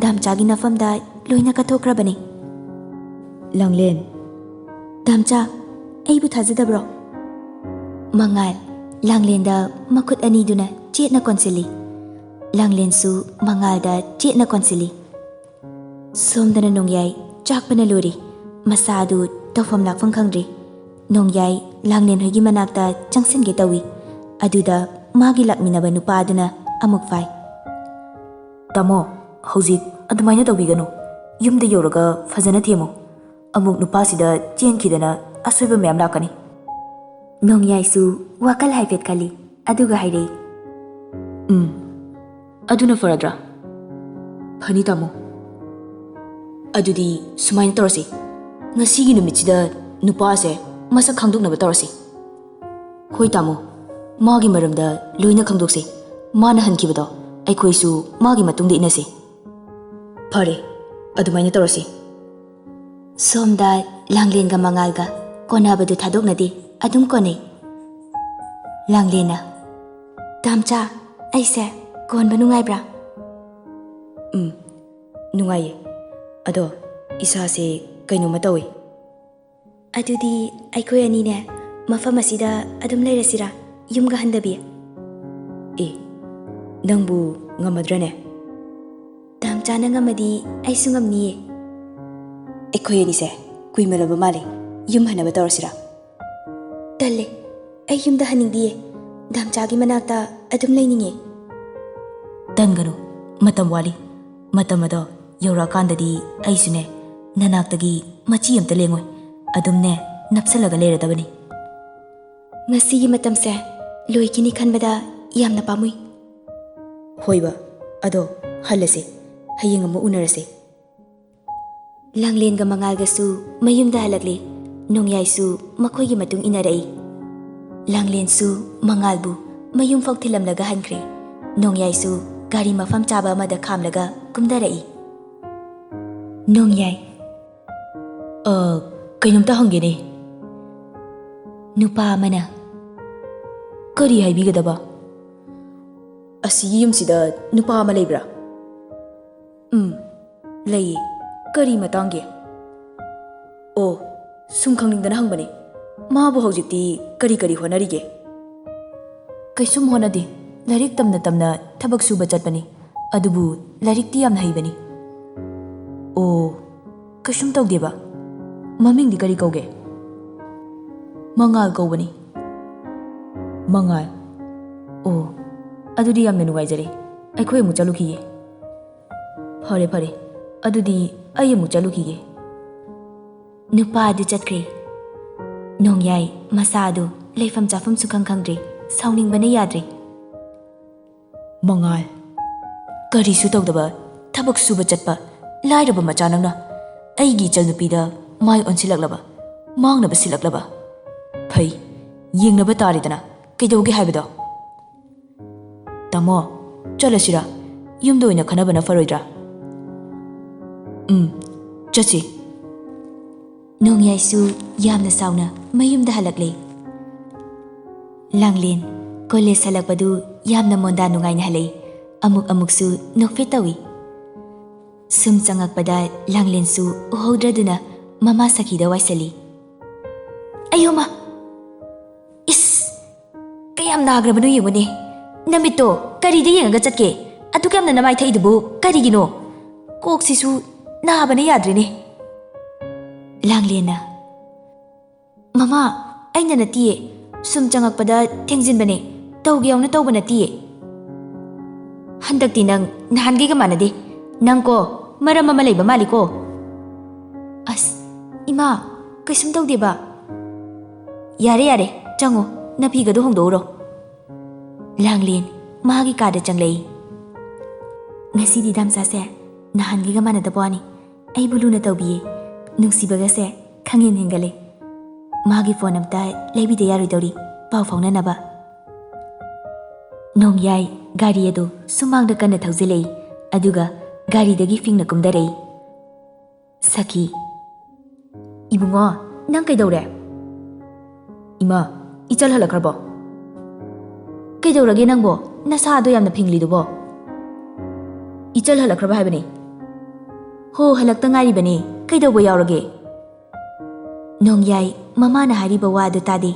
ꯗꯥꯝꯆꯥꯒꯤ ꯅꯐꯝꯗ ꯂꯣꯏꯅ ꯀꯠꯊꯣꯛꯈ꯭ꯔꯕꯅꯤ꯫ ꯂꯥꯡꯂꯦꯟ꯫ ꯗꯥꯝꯆꯥ, ꯑꯩꯕꯨ ꯊꯥꯖꯗꯕ꯭ꯔꯣ? ꯃꯉꯥꯜ, ꯂꯥꯡꯂꯦꯟꯗ ꯃꯈꯨꯠ ꯑꯅꯤꯗꯨꯅ ꯆꯦꯠꯅ ꯀꯣꯟꯁꯤꯜꯂꯤ꯫ ꯂꯥꯡꯂꯦꯟꯁꯨ ꯃꯉꯥꯜꯗ ꯆꯦꯠꯅ ꯀꯣꯟꯁꯤꯜꯂꯤ꯫ ꯁꯣꯝꯗꯅ ꯅꯣꯡꯌꯥꯏ ꯆꯥꯛꯄꯅ ꯂꯣꯏꯔꯦ꯫ ꯃꯁꯥ ꯑꯗꯨ ꯇꯧꯐꯝ ꯂꯥꯛꯐꯝ ꯈꯪꯗ꯭ꯔꯦ꯫ ꯅꯣꯡꯌꯥꯏ ꯂꯥꯡꯂꯦꯟ ꯍꯣꯏꯒꯤ ꯃꯅꯥꯛꯇ ꯆꯪꯁꯤꯟꯒꯦ ꯇꯧꯏ꯫ ꯑꯗꯨꯗ ꯃꯥꯒꯤ ꯂꯥꯛꯃꯤꯟꯅꯕ ꯅꯨꯄꯥ ꯑꯗꯨꯅ ꯑꯃꯨꯛ ꯐꯥꯏ꯫ ꯇꯥꯃꯣ, ꯍꯧꯖꯤꯛ ꯑꯗꯨꯃꯥꯏꯅ ꯇꯧꯕꯤꯒꯅꯨ꯫ ꯌꯨꯝꯗ ꯌꯧꯔꯒ ꯐꯖꯅ ꯊꯦꯝꯃꯨ꯫ ꯑꯃꯨꯛ ꯅꯨꯄꯥꯁꯤꯗ ꯆꯦꯟꯈꯤꯗꯅ ꯑꯁꯣꯏꯕ ꯃꯌꯥꯝ ꯂꯥꯛꯀꯅꯤ꯫ ꯅꯣꯡꯌꯥꯏꯁꯨ ꯋꯥꯈꯜ ꯍꯥꯏꯐꯦꯠ ꯈꯜꯂꯤ, ꯑꯗꯨꯒ ꯍꯥꯏꯔꯛꯏ꯫ ꯎꯝ, ꯑꯗꯨꯅ ꯐꯔꯗ꯭ꯔꯥ? ꯐꯅꯤ ꯇꯥꯃꯣ꯫ ꯑꯗꯨꯗꯤ ꯁꯨꯃꯥꯏꯅ ꯇꯧꯔꯁꯤ, ꯉꯁꯤꯒꯤ ꯅꯨꯃꯤꯠꯁꯤꯗ ꯅꯨꯄꯥꯁꯦ ꯃꯁꯛ ꯈꯪꯗꯣꯛꯅꯕ ꯇꯧꯔꯁꯤ꯫ ꯍꯣꯏ ꯇꯥꯃꯣ, ꯃꯥꯒꯤ ꯃꯔꯝꯗ ꯂꯣꯏꯅ ꯈꯪꯗꯣꯛꯁꯤ꯫ ꯃꯥꯅ ꯍꯟꯈꯤꯕꯗꯣ ꯑꯩꯈꯣꯏꯁꯨ ꯃꯥꯒꯤ ꯃꯇꯨꯡꯗ ꯏꯟꯅꯁꯤ꯫ ꯐꯔꯦ, ꯑꯗꯨꯃꯥꯏꯅ ꯇꯧꯔꯁꯤ꯫ ꯁꯣꯝꯗ ꯂꯥꯡꯂꯦꯟꯒ ꯃꯉꯥꯜꯒ ꯀꯣꯟꯅꯕꯗꯨ ꯊꯥꯗꯣꯛꯅꯗꯦ, ꯑꯗꯨꯝ ꯀꯣꯟꯅꯩ꯫ ꯂꯥꯡꯂꯦꯟꯅ, "ꯇꯥꯝꯆꯥ, ꯑꯩꯁꯦ ꯀꯣꯟꯕ ꯅꯨꯡꯉꯥꯏꯕ꯭ꯔꯥ?" "ꯎꯝ, ꯅꯨꯡꯉꯥꯏꯌꯦ꯫ ꯑꯗꯣ ꯏꯁꯥꯁꯦ ꯀꯩꯅꯣꯝꯃ ꯇꯧꯏ꯫" "ꯑꯗꯨꯗꯤ ꯑꯩꯈꯣꯏ ꯑꯅꯤꯅꯦ ꯃꯐꯝ ꯑꯁꯤꯗ ꯑꯗꯨꯝ ꯂꯩꯔꯁꯤꯔꯥ, ꯌꯨꯝꯒ ꯍꯟꯗꯕꯤ?" "ꯑꯦ, ꯅꯪꯕꯨ ꯉꯝꯃꯗ꯭ꯔꯅꯦ?" "ꯇꯥꯝꯆꯥꯅ ꯉꯝꯃꯗꯤ ꯑꯩꯁꯨ ꯉꯝꯅꯤꯌꯦ꯫" "ꯑꯩꯈꯣꯏ ꯑꯅꯤꯁꯦ ꯀꯨꯏꯃꯜꯂꯕ ꯃꯥꯜꯂꯦ, ꯌꯨꯝ ꯍꯟꯅꯕ ꯇꯧꯔꯁꯤꯔꯥ?" "ꯇꯜꯂꯦ, ꯑꯩ ꯌꯨꯝꯗ ꯍꯟꯅꯤꯡꯗꯤꯌꯦ, ꯗꯥꯝꯆꯥꯒꯤ ꯃꯅꯥꯛꯇ ꯑꯗꯨꯝ ꯂꯩꯅꯤꯡꯉꯦ꯫" "ꯇꯟꯒꯅꯨ, ꯃꯇꯝ ꯋꯥꯠꯂꯤ꯫ ꯃꯇꯝ ꯑꯗꯣ ꯌꯧꯔꯛꯑꯀꯥꯟꯗꯗꯤ ꯑꯩꯁꯨꯅꯦ ꯅꯅꯥꯛꯇꯒꯤ ꯃꯆꯤ ꯑꯝꯇ ꯂꯦꯡꯉꯣꯏ, ꯑꯗꯨꯝꯅꯦ ꯅꯞꯁꯜꯂꯒ ꯂꯩꯔꯗꯕꯅꯤ꯫" "ꯉꯁꯤꯒꯤ ꯃꯇꯝꯁꯦ ꯂꯣꯏꯈꯤꯅꯤ ꯈꯟꯕꯗ ꯌꯥꯝꯅ ꯄꯥꯝꯃꯨꯏ꯫" "ꯍꯣꯏꯕ, ꯑꯗꯣ ꯍꯜꯂꯁꯦ, ꯍꯌꯦꯡ ꯑꯃꯨꯛ ꯎꯅꯔꯁꯦ꯫" ꯂꯥꯡꯂꯦꯟꯒ ꯃꯉꯥꯜꯒꯁꯨ ꯃꯌꯨꯝꯗ ꯍꯜꯂꯛꯂꯦ꯫ ꯅꯣꯡꯌꯥꯏꯁꯨ ꯃꯈꯣꯏꯒꯤ ꯃꯇꯨꯡ ꯏꯟꯅꯔꯛꯏ꯫ ꯂꯥꯡꯂꯦꯟꯁꯨ ꯃꯉꯥꯜꯕꯨ ꯃꯌꯨꯝ ꯐꯥꯎ ꯊꯤꯜꯂꯝꯂꯒ ꯍꯟꯈ꯭ꯔꯦ꯫ ꯅꯣꯡꯌꯥꯏꯁꯨ ꯒꯥꯔꯤ ꯃꯐꯝ ꯆꯥꯕ ꯑꯃꯗ ꯈꯥꯝꯂꯒ ꯀꯨꯝꯊꯔꯛꯏ꯫ ꯅꯣꯡꯌꯥꯏ, "ꯑ, ꯀꯩꯅꯣꯝꯇ ꯍꯪꯒꯦꯅꯦ꯫" ꯅꯨꯄꯥ ꯑꯃꯅ, "ꯀꯔꯤ ꯍꯥꯏꯕꯤꯒꯗꯕ?" "ꯑꯁꯤꯒꯤ ꯌꯨꯝꯁꯤꯗ ꯅꯨꯄꯥ ꯑꯃ ꯂꯩꯕ꯭ꯔꯥ?" "ꯎꯝ, ꯂꯩꯌꯦ꯫ ꯀꯔꯤ ꯃꯇꯥꯡꯒꯤ?" "ꯑꯣ, ꯁꯨꯝ ꯈꯪꯅꯤꯡꯗꯅ ꯍꯪꯕꯅꯦ꯫ ꯃꯥꯕꯨ ꯍꯧꯖꯤꯛꯇꯤ ꯀꯔꯤ ꯀꯔꯤ ꯍꯣꯠꯅꯔꯤꯒꯦ?" "ꯀꯩꯁꯨꯝ ꯍꯣꯠꯅꯗꯦ꯫ ꯂꯥꯏꯔꯤꯛ ꯇꯝꯅ ꯇꯝꯅ ꯊꯕꯛ ꯁꯨꯕ ꯆꯠꯄꯅꯤ꯫ ꯑꯗꯨꯕꯨ ꯂꯥꯏꯔꯤꯛꯇꯤ ꯌꯥꯝꯅ ꯍꯩꯕꯅꯤ꯫" "ꯑꯣ, ꯀꯩꯁꯨꯝ ꯇꯧꯗꯦꯕ꯫ ꯃꯃꯤꯡꯗꯤ ꯀꯔꯤ ꯀꯧꯒꯦ?" "ꯃꯉꯥꯜ ꯀꯧꯕꯅꯤ꯫" "ꯃꯉꯥꯜ? ꯑꯣ, ꯑꯗꯨꯗꯤ ꯌꯥꯝꯅ ꯅꯨꯡꯉꯥꯏꯖꯔꯦ꯫ ꯑꯩꯈꯣꯏ ꯑꯃꯨꯛ ꯆꯠꯂꯨꯈꯤꯒꯦ꯫" "ꯐꯔꯦ, ꯐꯔꯦ꯫ ꯑꯗꯨꯗꯤ ꯑꯩ ꯑꯃꯨꯛ ꯆꯠꯂꯨꯈꯤꯒꯦ꯫" ꯅꯨꯄꯥ ꯑꯗꯨ ꯆꯠꯈ꯭ꯔꯦ꯫ ꯅꯣꯡꯌꯥꯏ ꯃꯁꯥ ꯑꯗꯨ ꯂꯩꯐꯝ ꯆꯥꯐꯝꯁꯨ ꯈꯪ ꯈꯪꯗ꯭ꯔꯦ꯫ ꯁꯥꯎꯅꯤꯡꯕꯅ ꯌꯥꯗ꯭ꯔꯦ꯫ "ꯃꯉꯥꯜ, ꯀꯔꯤꯁꯨ ꯇꯧꯗꯕ, ꯊꯕꯛ ꯁꯨꯕ ꯆꯠꯄ ꯂꯥꯏꯔꯕ ꯃꯆꯥ ꯅꯪꯅ ꯑꯩꯒꯤ ꯏꯆꯜꯅꯨꯄꯤꯗ ꯃꯥꯏ ꯑꯣꯟꯁꯤꯜꯂꯛꯂꯕ, ꯃꯥꯡꯅꯕ ꯁꯤꯜꯂꯛꯂꯕ? ꯐꯩ, ꯌꯦꯡꯅꯕ ꯇꯥꯔꯦꯗꯅ, ꯀꯩꯗꯧꯒꯦ ꯍꯥꯏꯕꯗꯣ?" "ꯇꯥꯃꯣ, ꯆꯠꯂꯁꯤꯔꯥ? ꯌꯨꯝꯗ ꯑꯣꯏꯅ ꯈꯟꯅꯕꯅ ꯐꯔꯣꯏꯗ꯭ꯔꯥ?" "ꯎꯝ, ꯆꯠꯁꯤ꯫" ꯅꯣꯡꯌꯥꯏꯁꯨ ꯌꯥꯝꯅ ꯁꯥꯎꯅ ꯃꯌꯨꯝꯗ ꯍꯜꯂꯛꯂꯦ꯫ ꯂꯥꯡꯂꯦꯟ ꯀꯣꯂꯦꯖ ꯍꯜꯂꯛꯄꯗꯨ ꯌꯥꯝꯅ ꯃꯣꯟꯗꯥ ꯅꯨꯡꯉꯥꯏꯅ ꯍꯜꯂꯛꯏ꯫ ꯑꯃꯨꯛ ꯑꯃꯨꯛꯁꯨ ꯅꯣꯛꯐꯦꯠ ꯇꯧꯏ꯫ ꯁꯨꯝ ꯆꯪꯉꯛꯄꯗ ꯂꯥꯡꯂꯦꯟꯁꯨ ꯎꯍꯧꯗ꯭ꯔꯗꯨꯅ ꯃꯃꯥ ꯁꯈꯤꯗ ꯋꯥꯏꯁꯜꯂꯤ꯫ "ꯑꯌꯣꯃ! ꯏꯁ! ꯀꯌꯥꯝ ꯅꯥꯈ꯭ꯔꯕꯅꯣ ꯌꯦꯡꯉꯨꯅꯦ꯫ ꯅꯃꯤꯠꯇꯣ ꯀꯔꯤꯗ ꯌꯦꯡꯉꯒ ꯆꯠꯀꯦ? ꯑꯗꯨꯛ ꯌꯥꯝꯅ ꯅꯃꯥꯏ ꯊꯛꯏꯗꯨꯕꯨ ꯀꯔꯤꯒꯤꯅꯣ? ꯀꯣꯛꯁꯤꯁꯨ ꯅꯥꯕꯅ ꯌꯥꯗ꯭ꯔꯦꯅꯦ꯫" ꯂꯥꯡꯂꯦꯟꯅ, "ꯃꯃꯥ, ꯑꯩꯅ ꯅꯠꯇꯤꯌꯦ꯫ ꯁꯨꯝ ꯆꯪꯉꯛꯄꯗ ꯊꯦꯡꯖꯤꯟꯕꯅꯦ꯫ ꯇꯧꯒꯦ ꯌꯥꯎꯅ ꯇꯧꯕ ꯅꯠꯇꯤꯌꯦ꯫" "ꯍꯟꯗꯛꯇꯤ ꯅꯪ ꯅꯍꯥꯟꯒꯩꯒ ꯃꯥꯟꯅꯗꯦ꯫ ꯅꯪꯀꯣ, ꯃꯔꯝ ꯑꯃ ꯂꯩꯕ ꯃꯥꯜꯂꯤꯀꯣ꯫" "ꯑꯁ, ꯏꯃꯥ, ꯀꯩꯁꯨꯝ ꯇꯧꯗꯦꯕ꯫" "ꯌꯥꯔꯦ, ꯌꯥꯔꯦ, ꯆꯪꯉꯣ, ꯅꯐꯤꯒꯗꯣ ꯍꯣꯡꯗꯣꯛꯎꯔꯣ꯫" ꯂꯥꯡꯂꯦꯟ ꯃꯥꯒꯤ ꯀꯥꯗ ꯆꯪꯂꯛꯏ꯫ "ꯉꯁꯤꯗꯤ ꯗꯥꯝꯆꯥꯁꯦ ꯅꯍꯥꯟꯒꯩꯒ ꯃꯥꯟꯅꯗꯕ ꯋꯥꯅꯤ꯫ ꯑꯩꯕꯨ ꯂꯨꯅ ꯇꯧꯕꯤꯌꯦ꯫ ꯅꯨꯡꯁꯤꯕꯒꯁꯦ ꯈꯪꯍꯦꯟ ꯍꯦꯟꯒꯠꯂꯦ꯫ ꯃꯥꯒꯤ ꯐꯣꯟ ꯑꯝꯇ ꯂꯩꯕꯤꯗ ꯌꯥꯔꯣꯏꯗꯧꯔꯤ, ꯄꯥꯎ ꯐꯥꯎꯅꯅꯕ꯫ ꯅꯣꯡꯌꯥꯏ ꯒꯥꯔꯤ ꯑꯗꯨ ꯁꯨꯃꯥꯡꯗ ꯀꯟꯅ ꯊꯧꯖꯤꯜꯂꯛꯏ, ꯑꯗꯨꯒ ꯒꯥꯔꯤꯗꯒꯤ ꯐꯤꯡꯅ ꯀꯨꯝꯊꯔꯛꯏ꯫ ꯁꯈꯤ, "ꯏꯕꯨꯡꯉꯣ, ꯅꯪ ꯀꯩꯗꯧꯔꯦ?" "ꯏꯃꯥ, ꯏꯆꯜ ꯍꯜꯂꯛꯈ꯭ꯔꯕꯣ?" "ꯀꯩꯗꯧꯔꯒꯦ ꯅꯪꯕꯣ? ꯅꯁꯥꯗꯣ ꯌꯥꯝꯅ ꯐꯤꯡꯂꯤꯗꯨꯕꯣ?" "ꯏꯆꯜ ꯍꯜꯂꯛꯈ꯭ꯔꯕ ꯍꯥꯏꯕꯅꯤ?" "ꯍꯣ, ꯍꯜꯂꯛꯇ ꯉꯥꯏꯔꯤꯕꯅꯤ꯫ ꯀꯩꯗꯧꯕ ꯌꯥꯎꯔꯒꯦ?" ꯅꯣꯡꯌꯥꯏ ꯃꯃꯥꯅ ꯍꯥꯏꯔꯤꯕ ꯋꯥ ꯑꯗꯨ ꯇꯥꯗꯦ꯫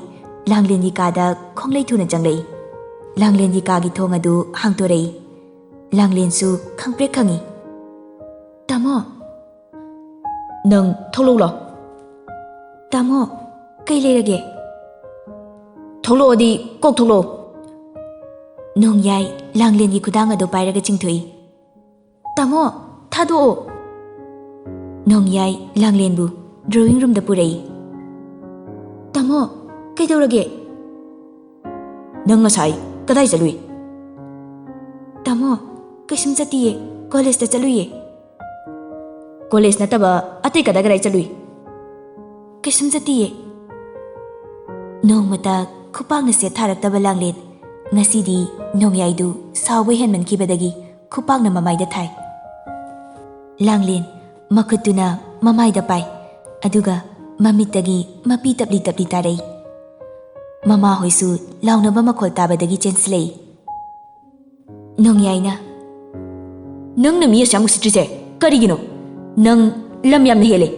ꯂꯥꯡꯂꯦꯟꯒꯤ ꯀꯥꯗ ꯈꯣꯡꯂꯩ ꯊꯨꯅ ꯆꯪꯂꯛꯏ꯫ ꯂꯥꯡꯂꯦꯟꯒꯤ ꯀꯥꯒꯤ ꯊꯣꯡ ꯑꯗꯨ ꯍꯥꯡꯗꯣꯔꯛꯏ꯫ ꯂꯥꯡꯂꯦꯟꯁꯨ ꯈꯪꯄ꯭ꯔꯦꯛ ꯈꯪꯏ꯫ "ꯇꯥꯃꯣ!" "ꯅꯪ ꯊꯣꯛꯂꯛꯎ ꯂꯥꯎ꯫" "ꯇꯥꯃꯣ, ꯀꯩ ꯂꯩꯔꯒꯦ?" "ꯊꯣꯛꯂꯛꯑꯣꯗꯤ ꯀꯣꯛ ꯊꯣꯛꯂꯛꯑꯣ꯫" ꯅꯣꯡꯌꯥꯏ ꯂꯥꯡꯂꯦꯟꯒꯤ ꯈꯨꯗꯥꯡ ꯑꯗꯨ ꯄꯥꯏꯔꯒ ꯆꯤꯡꯊꯣꯛꯏ꯫ "ꯇꯥꯃꯣ, ꯊꯥꯗꯣꯛꯑꯣ!" ꯅꯣꯡꯌꯥꯏ ꯂꯥꯡꯂꯦꯟꯕꯨ ꯗ꯭ꯔꯣꯋꯤꯡ ꯔꯨꯝꯗ ꯄꯨꯔꯛꯏ꯫ "ꯇꯥꯃꯣ, ꯀꯩꯗꯧꯔꯒꯦ?" "ꯅꯪ ꯉꯁꯥꯏ ꯀꯗꯥꯏ ꯆꯠꯂꯨꯏ?" "ꯇꯥꯃꯣ, ꯀꯩꯁꯨꯝ ꯆꯠꯇꯤꯌꯦ, ꯀꯣꯂꯦꯖꯇ ꯆꯠꯂꯨꯏꯌꯦ꯫" "ꯀꯣꯂꯦꯖ ꯅꯠꯇꯕ ꯑꯇꯩ ꯀꯗꯥꯏ ꯀꯗꯥꯏ ꯆꯠꯂꯨꯏ?" "ꯀꯩꯁꯨꯝ ꯆꯠꯇꯤꯌꯦ꯫" ꯅꯣꯡꯃꯇ ꯈꯨꯄꯥꯛꯅ ꯁꯦꯠ ꯊꯥꯔꯛꯇꯕ ꯂꯥꯡꯂꯦꯟ ꯉꯁꯤꯗꯤ ꯅꯣꯡꯌꯥꯏꯗꯨ ꯁꯥꯎꯕ ꯍꯦꯟꯃꯟꯈꯤꯕꯗꯒꯤ ꯈꯨꯄꯥꯛꯅ ꯃꯃꯥꯏꯗ ꯊꯥꯏ꯫ ꯂꯥꯡꯂꯦꯟ ꯃꯈꯨꯠꯇꯨꯅ ꯃꯃꯥꯏꯗ ꯄꯥꯏ, ꯑꯗꯨꯒ ꯃꯃꯤꯠꯇꯒꯤ ꯃꯄꯤ ꯇꯞꯂꯤ ꯇꯞꯂꯤ ꯇꯥꯔꯛꯏ꯫ ꯃꯃꯥꯍꯣꯏꯁꯨ ꯂꯥꯎꯅꯕ ꯃꯈꯣꯜ ꯇꯥꯕꯗꯒꯤ ꯆꯦꯟꯁꯤꯜꯂꯛꯏ꯫ ꯅꯣꯡꯌꯥꯏꯅ, "ꯅꯪꯅ ꯃꯤ ꯑꯁꯨꯛ ꯌꯥꯝ ꯎꯁꯤꯠꯇ꯭ꯔꯤꯁꯦ ꯀꯔꯤꯒꯤꯅꯣ? ꯅꯪ ꯂꯝ ꯌꯥꯝꯅ ꯍꯦꯜꯂꯦ꯫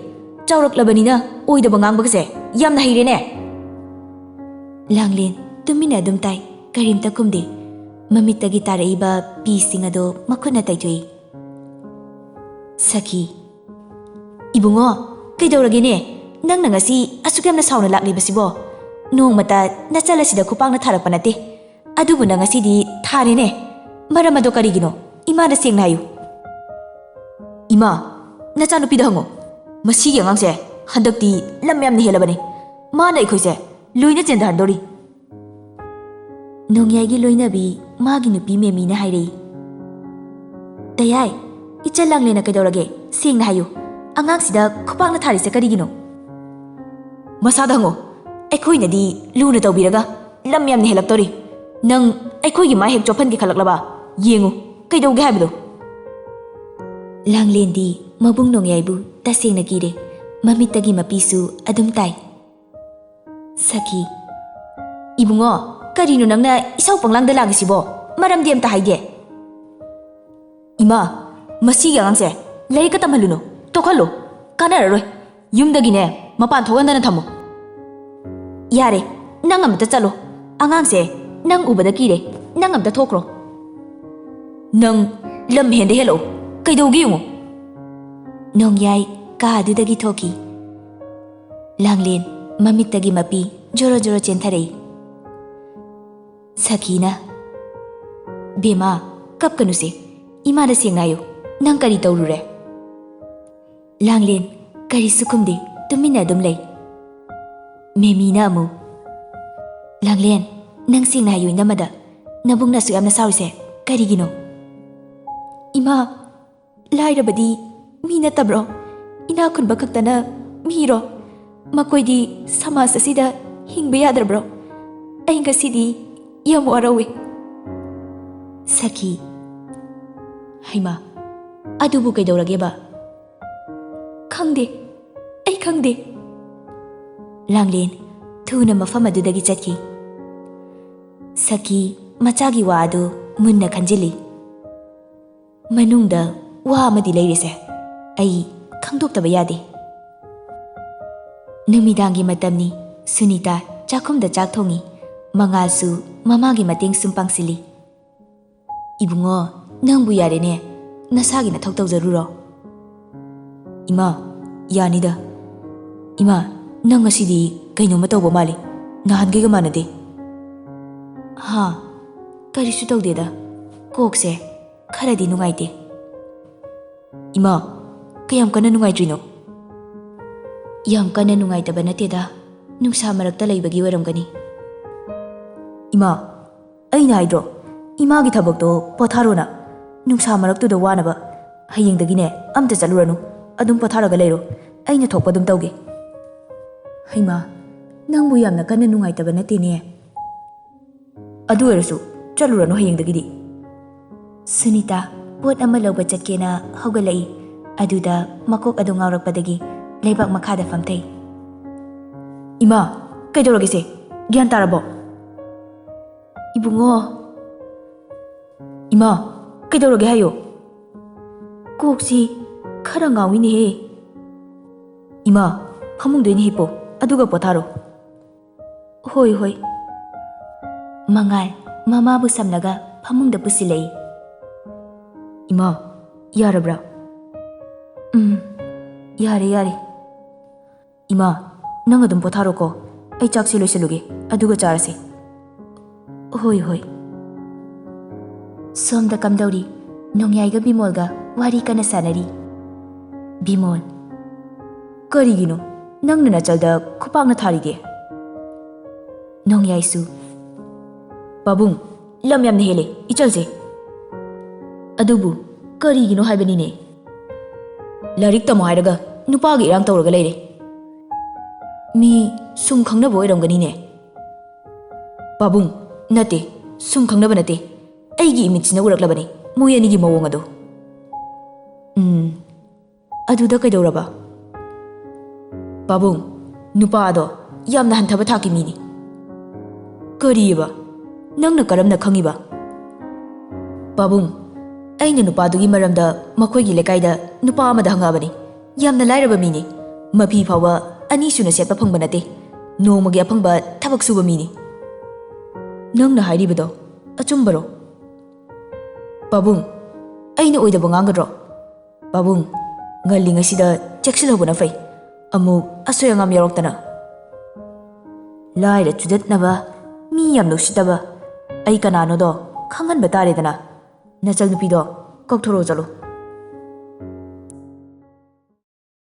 ꯆꯥꯎꯔꯛꯂꯕꯅꯤꯅ ꯑꯣꯏꯗꯕ ꯉꯥꯡꯕꯒꯁꯦ ꯌꯥꯝꯅ ꯍꯩꯔꯦꯅꯦ꯫" ꯂꯥꯡꯂꯦꯟ ꯇꯨꯃꯤꯟꯅ ꯑꯗꯨꯝ ꯇꯥꯏ, ꯀꯔꯤꯝꯇ ꯈꯨꯝꯗꯦ꯫ ꯃꯃꯤꯠꯇꯒꯤ ꯇꯥꯔꯛꯏꯕ ꯄꯤꯁꯤꯡ ꯑꯗꯣ ꯃꯈꯨꯠꯅ ꯇꯩꯊꯣꯛꯏ꯫ ꯁꯈꯤ, "ꯏꯕꯨꯡꯉꯣ, ꯀꯩꯗꯧꯔꯒꯦꯅꯦ? ꯅꯪꯅ ꯉꯁꯤ ꯑꯁꯨꯛ ꯌꯥꯝꯅ ꯁꯥꯎꯅ ꯂꯥꯛꯂꯤꯕꯁꯤꯕꯣ? ꯅꯣꯡꯃꯇ ꯅꯆꯜ ꯑꯁꯤꯗ ꯈꯨꯄꯥꯛꯅ ꯊꯥꯔꯛꯄ ꯅꯠꯇꯦ꯫ ꯑꯗꯨꯕꯨ ꯅꯪ ꯉꯁꯤꯗꯤ ꯊꯥꯔꯦꯅꯦ꯫ ꯃꯔꯝ ꯑꯗꯣ ꯀꯔꯤꯒꯤꯅꯣ? ꯏꯃꯥꯗ ꯁꯦꯡꯅ ꯍꯥꯏꯌꯨ꯫" "ꯏꯃꯥ, ꯅꯆꯥꯅꯨꯄꯤꯗ ꯍꯪꯉꯨ꯫ ꯃꯁꯤꯒꯤ ꯑꯉꯥꯡꯁꯦ ꯍꯟꯗꯛꯇꯤ ꯂꯝ ꯌꯥꯝꯅ ꯍꯦꯜꯂꯕꯅꯤ꯫ ꯃꯥꯅ ꯑꯩꯈꯣꯏꯁꯦ ꯂꯣꯏꯅ ꯆꯦꯟꯊꯍꯟꯗꯣꯔꯤ꯫" ꯅꯣꯡꯌꯥꯏꯒꯤ ꯂꯣꯏꯅꯕꯤ ꯃꯥꯒꯤ ꯅꯨꯄꯤ ꯃꯦꯃꯤꯅ ꯍꯥꯏꯔꯛꯏ꯫ "ꯇꯌꯥꯏ, ꯏꯆꯜ ꯂꯥꯡꯂꯦꯟꯅ ꯀꯩꯗꯧꯔꯒꯦ? ꯁꯦꯡꯅ ꯍꯥꯏꯌꯨ꯫ ꯑꯉꯥꯡꯁꯤꯗ ꯈꯨꯄꯥꯛꯅ ꯊꯥꯔꯤꯁꯦ ꯀꯔꯤꯒꯤꯅꯣ? ꯃꯁꯥꯗ ꯍꯪꯉꯣ꯫ ꯑꯩꯈꯣꯏꯅꯗꯤ ꯂꯨꯅ ꯇꯧꯕꯤꯔꯒ ꯂꯝ ꯌꯥꯝꯅ ꯍꯦꯜꯂꯛꯇꯧꯔꯤ꯫ ꯅꯪ ꯑꯩꯈꯣꯏꯒꯤ ꯃꯥꯏ ꯍꯦꯛ ꯆꯣꯞꯍꯟꯒꯦ ꯈꯜꯂꯛꯂꯕ? ꯌꯦꯡꯉꯨ, ꯀꯩꯗꯧꯒꯦ ꯍꯥꯏꯕꯗꯣ? ꯂꯥꯡꯂꯦꯟꯗꯤ ꯃꯕꯨꯡ ꯅꯣꯡꯌꯥꯏꯕꯨ ꯇꯁꯦꯡꯅ ꯀꯤꯔꯦ꯫ ꯃꯃꯤꯠꯇꯒꯤ ꯃꯄꯤꯁꯨ ꯑꯗꯨꯝ ꯇꯥꯏ꯫ ꯁꯈꯤ, "ꯏꯕꯨꯡꯉꯣ, ꯀꯔꯤꯅꯣ ꯅꯪꯅ ꯏꯁꯧ ꯄꯪꯂꯥꯡꯗ ꯂꯥꯡꯉꯤꯁꯤꯕꯣ? ꯃꯔꯝꯗꯤ ꯑꯝꯇ ꯍꯥꯏꯗꯦ꯫" "ꯏꯃꯥ, ꯃꯁꯤꯒꯤ ꯑꯉꯥꯡꯁꯦ ꯂꯥꯏꯔꯤꯛꯀ ꯇꯝꯍꯜꯂꯨꯅꯨ, ꯇꯣꯛꯍꯜꯂꯨ꯫ ꯀꯥꯟꯅꯔꯔꯣꯏ꯫ ꯌꯨꯝꯗꯒꯤꯅꯦ ꯃꯄꯥꯟ ꯊꯣꯛꯍꯟꯗꯅ ꯊꯝꯃꯨ꯫" "ꯌꯥꯔꯦ, ꯅꯪ ꯑꯃꯇ ꯆꯠꯂꯣ꯫ ꯑꯉꯥꯡꯁꯦ ꯅꯪ ꯎꯕꯗ ꯀꯤꯔꯦ꯫ ꯅꯪ ꯑꯝꯇ ꯊꯣꯛꯈ꯭ꯔꯣ꯫" "ꯅꯪ ꯂꯝ ꯍꯦꯟꯗ ꯍꯦꯜꯂꯛꯑꯣ꯫ ꯀꯩꯗꯧꯒꯦ ꯌꯦꯡꯉꯨ꯫" ꯅꯣꯡꯌꯥꯏ ꯀꯥ ꯑꯗꯨꯗꯒꯤ ꯊꯣꯛꯈꯤ꯫ ꯂꯥꯡꯂꯦꯟ ꯃꯃꯤꯠꯇꯒꯤ ꯃꯄꯤ ꯖꯣꯔꯣ ꯖꯣꯔꯣ ꯆꯦꯟꯊꯔꯛꯏ꯫ ꯁꯈꯤꯅ, "ꯕꯦꯃꯥ, ꯀꯞꯀꯅꯨꯁꯦ꯫ ꯏꯃꯥꯗ ꯁꯦꯡꯅ ꯍꯥꯏꯌꯨ, ꯅꯪ ꯀꯔꯤ ꯇꯧꯔꯨꯔꯦ?" ꯂꯥꯡꯂꯦꯟ ꯀꯔꯤꯁꯨ ꯈꯨꯝꯗꯦ, ꯇꯨꯃꯤꯟꯅ ꯑꯗꯨꯝ ꯂꯩ꯫ ꯃꯦꯃꯤꯅ ꯑꯃꯨꯛ, "ꯂꯥꯡꯂꯦꯟ, ꯅꯪ ꯁꯦꯡꯅ ꯍꯥꯏꯌꯨ ꯏꯅꯝꯃꯗ, ꯅꯕꯨꯡꯅ ꯑꯁꯨꯛ ꯌꯥꯝꯅ ꯁꯥꯎꯔꯤꯁꯦ ꯀꯔꯤꯒꯤꯅꯣ?" "ꯏꯃꯥ, ꯂꯥꯏꯔꯕꯗꯤ ꯃꯤ ꯅꯠꯇꯕ꯭ꯔꯣ? ꯏꯅꯥꯛ ꯈꯨꯟꯕ ꯈꯛꯇꯅ ꯃꯤꯔꯣ? ꯃꯈꯣꯏꯗꯤ ꯁꯃꯥꯖ ꯑꯁꯤꯗ ꯍꯤꯡꯕ ꯌꯥꯗ꯭ꯔꯕ꯭ꯔꯣ? ꯑꯩ ꯉꯁꯤꯗꯤ ꯌꯥꯝ ꯋꯥꯔꯧꯋꯦ꯫" ꯁꯈꯤ, "ꯍꯩꯃꯥ, ꯑꯗꯨꯕꯨ ꯀꯩꯗꯧꯔꯒꯦꯕ?" "ꯈꯪꯗꯦ, ꯑꯩ ꯈꯪꯗꯦ꯫" ꯂꯥꯡꯂꯦꯟ ꯊꯨꯅ ꯃꯐꯝ ꯑꯗꯨꯗꯒꯤ ꯆꯠꯈꯤ꯫ ꯁꯈꯤ ꯃꯆꯥꯒꯤ ꯋꯥ ꯑꯗꯨ ꯃꯨꯟꯅ ꯈꯟꯖꯤꯜꯂꯤ꯫ ꯃꯅꯨꯡꯗ ꯋꯥ ꯑꯃꯗꯤ ꯂꯩꯔꯤꯁꯦ, ꯑꯩ ꯈꯪꯗꯣꯛꯇꯕ ꯌꯥꯗꯦ꯫ ꯅꯨꯃꯤꯗꯥꯡꯒꯤ ꯃꯇꯝꯅꯤ꯫ ꯁꯨꯅꯤꯇꯥ ꯆꯥꯛꯈꯨꯝꯗ ꯆꯥꯛ ꯊꯣꯡꯉꯤ꯫ ꯃꯉꯥꯜꯁꯨ ꯃꯃꯥꯒꯤ ꯃꯇꯦꯡ ꯁꯨꯝ ꯄꯥꯡꯁꯤꯜꯂꯤ꯫ "ꯏꯕꯨꯡꯉꯣ, ꯅꯪꯕꯨ ꯌꯥꯔꯦꯅꯦ, ꯅꯁꯥꯒꯤ ꯅꯊꯧ ꯇꯧꯖꯔꯨꯔꯣ꯫" "ꯏꯃꯥ, ꯌꯥꯅꯤꯗ꯫ ꯏꯃꯥ, ꯅꯪ ꯉꯁꯤꯗꯤ ꯀꯩꯅꯣꯝꯃ ꯇꯧꯕ ꯃꯥꯜꯂꯤ, ꯅꯍꯥꯟꯈꯩꯒ ꯃꯥꯟꯅꯗꯦ꯫" "ꯍꯥ, ꯀꯔꯤꯁꯨ ꯇꯧꯗꯦꯗ, ꯀꯣꯛꯁꯦ ꯈꯔꯗꯤ ꯅꯨꯡꯉꯥꯏꯇꯦ꯫" "ꯏꯃꯥ, ꯀꯌꯥꯝ ꯀꯟꯅ ꯅꯨꯡꯉꯥꯏꯇ꯭ꯔꯤꯅꯣ?" "ꯌꯥꯝ ꯀꯟꯅ ꯅꯨꯡꯉꯥꯏꯇꯕ ꯅꯠꯇꯦꯗ, ꯅꯨꯡꯁꯥ ꯃꯔꯛꯇ ꯂꯩꯕꯒꯤ ꯑꯣꯏꯔꯝꯒꯅꯤ꯫" "ꯏꯃꯥ, ꯑꯩꯅ ꯍꯥꯏꯗ꯭ꯔꯣ, ꯏꯃꯥꯒꯤ ꯊꯕꯛꯇꯣ ꯄꯣꯊꯥꯔꯣꯅ, ꯅꯨꯡꯁꯥ ꯃꯔꯛꯇꯨꯗ ꯋꯥꯅꯕ꯫ ꯍꯌꯦꯡꯗꯒꯤꯅꯦ ꯑꯝꯇ ꯆꯠꯂꯨꯔꯅꯨ, ꯑꯗꯨꯝ ꯄꯣꯊꯥꯔꯒ ꯂꯩꯔꯣ, ꯑꯩꯅ ꯊꯣꯛꯄ ꯑꯗꯨꯝ ꯇꯧꯒꯦ꯫ ꯍꯩꯃꯥ, ꯅꯪꯕꯨ ꯌꯥꯝꯅ ꯀꯟꯅ ꯅꯨꯡꯉꯥꯏꯇꯕ ꯅꯠꯇꯦꯅꯦ꯫ ꯑꯗꯨ ꯑꯣꯏꯔꯁꯨ ꯆꯠꯂꯨꯔꯅꯨ ꯍꯌꯦꯡꯗꯒꯤꯗꯤ꯫ ꯁꯨꯅꯤꯇꯥ ꯄꯣꯠ ꯑꯃ ꯂꯧꯕ ꯆꯠꯀꯦꯅ ꯍꯧꯒꯠꯂꯛꯏ꯫ ꯑꯗꯨꯗ ꯃꯀꯣꯛ ꯑꯗꯨ ꯉꯥꯎꯔꯛꯄꯗꯒꯤ ꯂꯩꯕꯥꯛ ꯃꯈꯥꯗ ꯐꯝꯊꯩ꯫ ꯏꯃꯥ, ꯀꯩꯗꯧꯔꯒꯦꯁꯦ? ꯒ꯭ꯌꯥꯟ ꯇꯥꯔꯕꯣ? ꯏꯕꯨꯡꯉꯣ꯫ ꯏꯃꯥ, ꯀꯩꯗꯧꯔꯒꯦ ꯍꯥꯏꯌꯣ? ꯀꯣꯛꯁꯤ ꯈꯔ ꯉꯥꯎꯏꯅꯦꯍꯦ꯫ ꯏꯃꯥ, ꯐꯃꯨꯡꯗ ꯑꯣꯏꯅ ꯍꯤꯞꯄꯣ, ꯑꯗꯨꯒ ꯄꯣꯊꯥꯔꯣ꯫ ꯍꯣꯏ, ꯍꯣꯏ꯫ ꯃꯉꯥꯜ ꯃꯃꯥꯕꯨ ꯁꯝꯂꯒ ꯐꯃꯨꯡꯗ ꯄꯨꯁꯤꯜꯂꯛꯏ꯫ ꯏꯃꯥ, ꯌꯥꯔꯕ꯭ꯔꯥ? ꯎꯝ, ꯌꯥꯔꯦ, ꯌꯥꯔꯦ꯫ ꯏꯃꯥ, ꯅꯪ ꯑꯗꯨꯝ ꯄꯣꯊꯥꯔꯣꯀꯣ, ꯑꯩ ꯆꯥꯛꯁꯦ ꯂꯣꯏꯁꯤꯜꯂꯨꯒꯦ, ꯑꯗꯨꯒ ꯆꯥꯔꯁꯦ꯫ ꯍꯣꯏ, ꯍꯣꯏ꯫ ꯁꯣꯝꯗ ꯀꯝꯗꯧꯔꯤ? ꯅꯣꯡꯌꯥꯏꯒ ꯕꯤꯃꯣꯜꯒ ꯋꯥꯔꯤ ꯀꯟꯅ ꯁꯥꯟꯅꯔꯤ꯫ ꯕꯤꯃꯣꯜ, ꯀꯔꯤꯒꯤꯅꯣ ꯅꯪꯅ ꯅꯆꯜꯗ ꯈꯨꯄꯥꯛꯅ ꯊꯥꯔꯤꯗꯤ? ꯅꯣꯡꯌꯥꯏꯁꯨ, ꯄꯥꯕꯨꯡ, ꯂꯝ ꯌꯥꯝꯅ ꯍꯦꯜꯂꯦ ꯏꯆꯜꯁꯦ꯫ ꯑꯗꯨꯕꯨ ꯀꯔꯤꯒꯤꯅꯣ ꯍꯥꯏꯕꯅꯤꯅꯦ? ꯂꯥꯏꯔꯤꯛ ꯇꯝꯃꯣ ꯍꯥꯏꯔꯒ ꯅꯨꯄꯥꯒ ꯏꯔꯥꯡ ꯇꯧꯔꯒ ꯂꯩꯔꯦ꯫ ꯃꯤ ꯁꯨꯝ ꯈꯪꯅꯕ ꯑꯣꯏꯔꯝꯒꯅꯤꯅꯦ꯫ ꯄꯥꯕꯨꯡ, ꯅꯠꯇꯦ, ꯁꯨꯝ ꯈꯪꯅꯕ ꯅꯠꯇꯦ꯫ ꯑꯩꯒꯤ ꯏꯃꯤꯠꯁꯤꯅ ꯎꯔꯛꯂꯕꯅꯤ ꯃꯣꯏ ꯑꯅꯤꯒꯤ ꯃꯑꯣꯡ ꯑꯗꯣ꯫ ꯎꯝ, ꯑꯗꯨꯗ ꯀꯩꯗꯧꯔꯕ? ꯄꯥꯕꯨꯡ, ꯅꯨꯄꯥ ꯑꯗꯣ ꯌꯥꯝꯅ ꯍꯟꯊꯕ ꯊꯥꯛꯀꯤ ꯃꯤꯅꯤ꯫ ꯀꯔꯤꯑꯕ? ꯅꯪꯅ ꯀꯔꯝꯅ ꯈꯪꯉꯤꯕ? ꯄꯥꯕꯨꯡ, ꯑꯩꯅ ꯅꯨꯄꯥꯗꯨꯒꯤ ꯃꯔꯝꯗ ꯃꯈꯣꯏꯒꯤ ꯂꯩꯀꯥꯏꯗ ꯅꯨꯄꯥ ꯑꯃꯗ ꯍꯪꯉꯛꯑꯕꯅꯤ꯫ ꯌꯥꯝꯅ ꯂꯥꯏꯔꯕ ꯃꯤꯅꯤ꯫ ꯃꯐꯤ ꯐꯥꯎꯕ ꯑꯅꯤ ꯁꯨꯅ ꯁꯦꯠꯄ ꯐꯪꯕ ꯅꯠꯇꯦ꯫ ꯅꯣꯡꯃꯒꯤ ꯑꯐꯪꯕ ꯊꯕꯛ ꯁꯨꯕ ꯃꯤꯅꯤ꯫ ꯅꯪꯅ ꯍꯥꯏꯔꯤꯕꯗꯣ ꯑꯆꯨꯝꯕꯔꯣ? ꯄꯥꯕꯨꯡ, ꯑꯩꯅ ꯑꯣꯏꯗꯕ ꯉꯥꯡꯒꯗ꯭ꯔꯣ? ꯄꯥꯕꯨꯡ, ꯉꯜꯂꯤꯉꯩꯁꯤꯗ ꯆꯦꯛꯁꯤꯜꯍꯧꯕꯅ ꯐꯩ꯫ ꯑꯃꯨꯛ ꯑꯁꯣꯏ ꯑꯉꯥꯝ ꯌꯥꯎꯔꯛꯇꯅ꯫ ꯂꯥꯏꯔ ꯆꯨꯗꯠꯅꯕ, ꯃꯤ ꯌꯥꯝ ꯅꯨꯡꯁꯤꯠꯇꯕ꯫ ꯑꯩ ꯀꯅꯥꯅꯣꯗꯣ ꯈꯪꯍꯟꯕ ꯇꯥꯔꯦꯗꯅ꯫ ꯅꯆꯜ ꯅꯨꯄꯤꯗꯣ ꯀꯧꯊꯣꯔꯛꯑꯣ ꯆꯠꯂꯣ꯫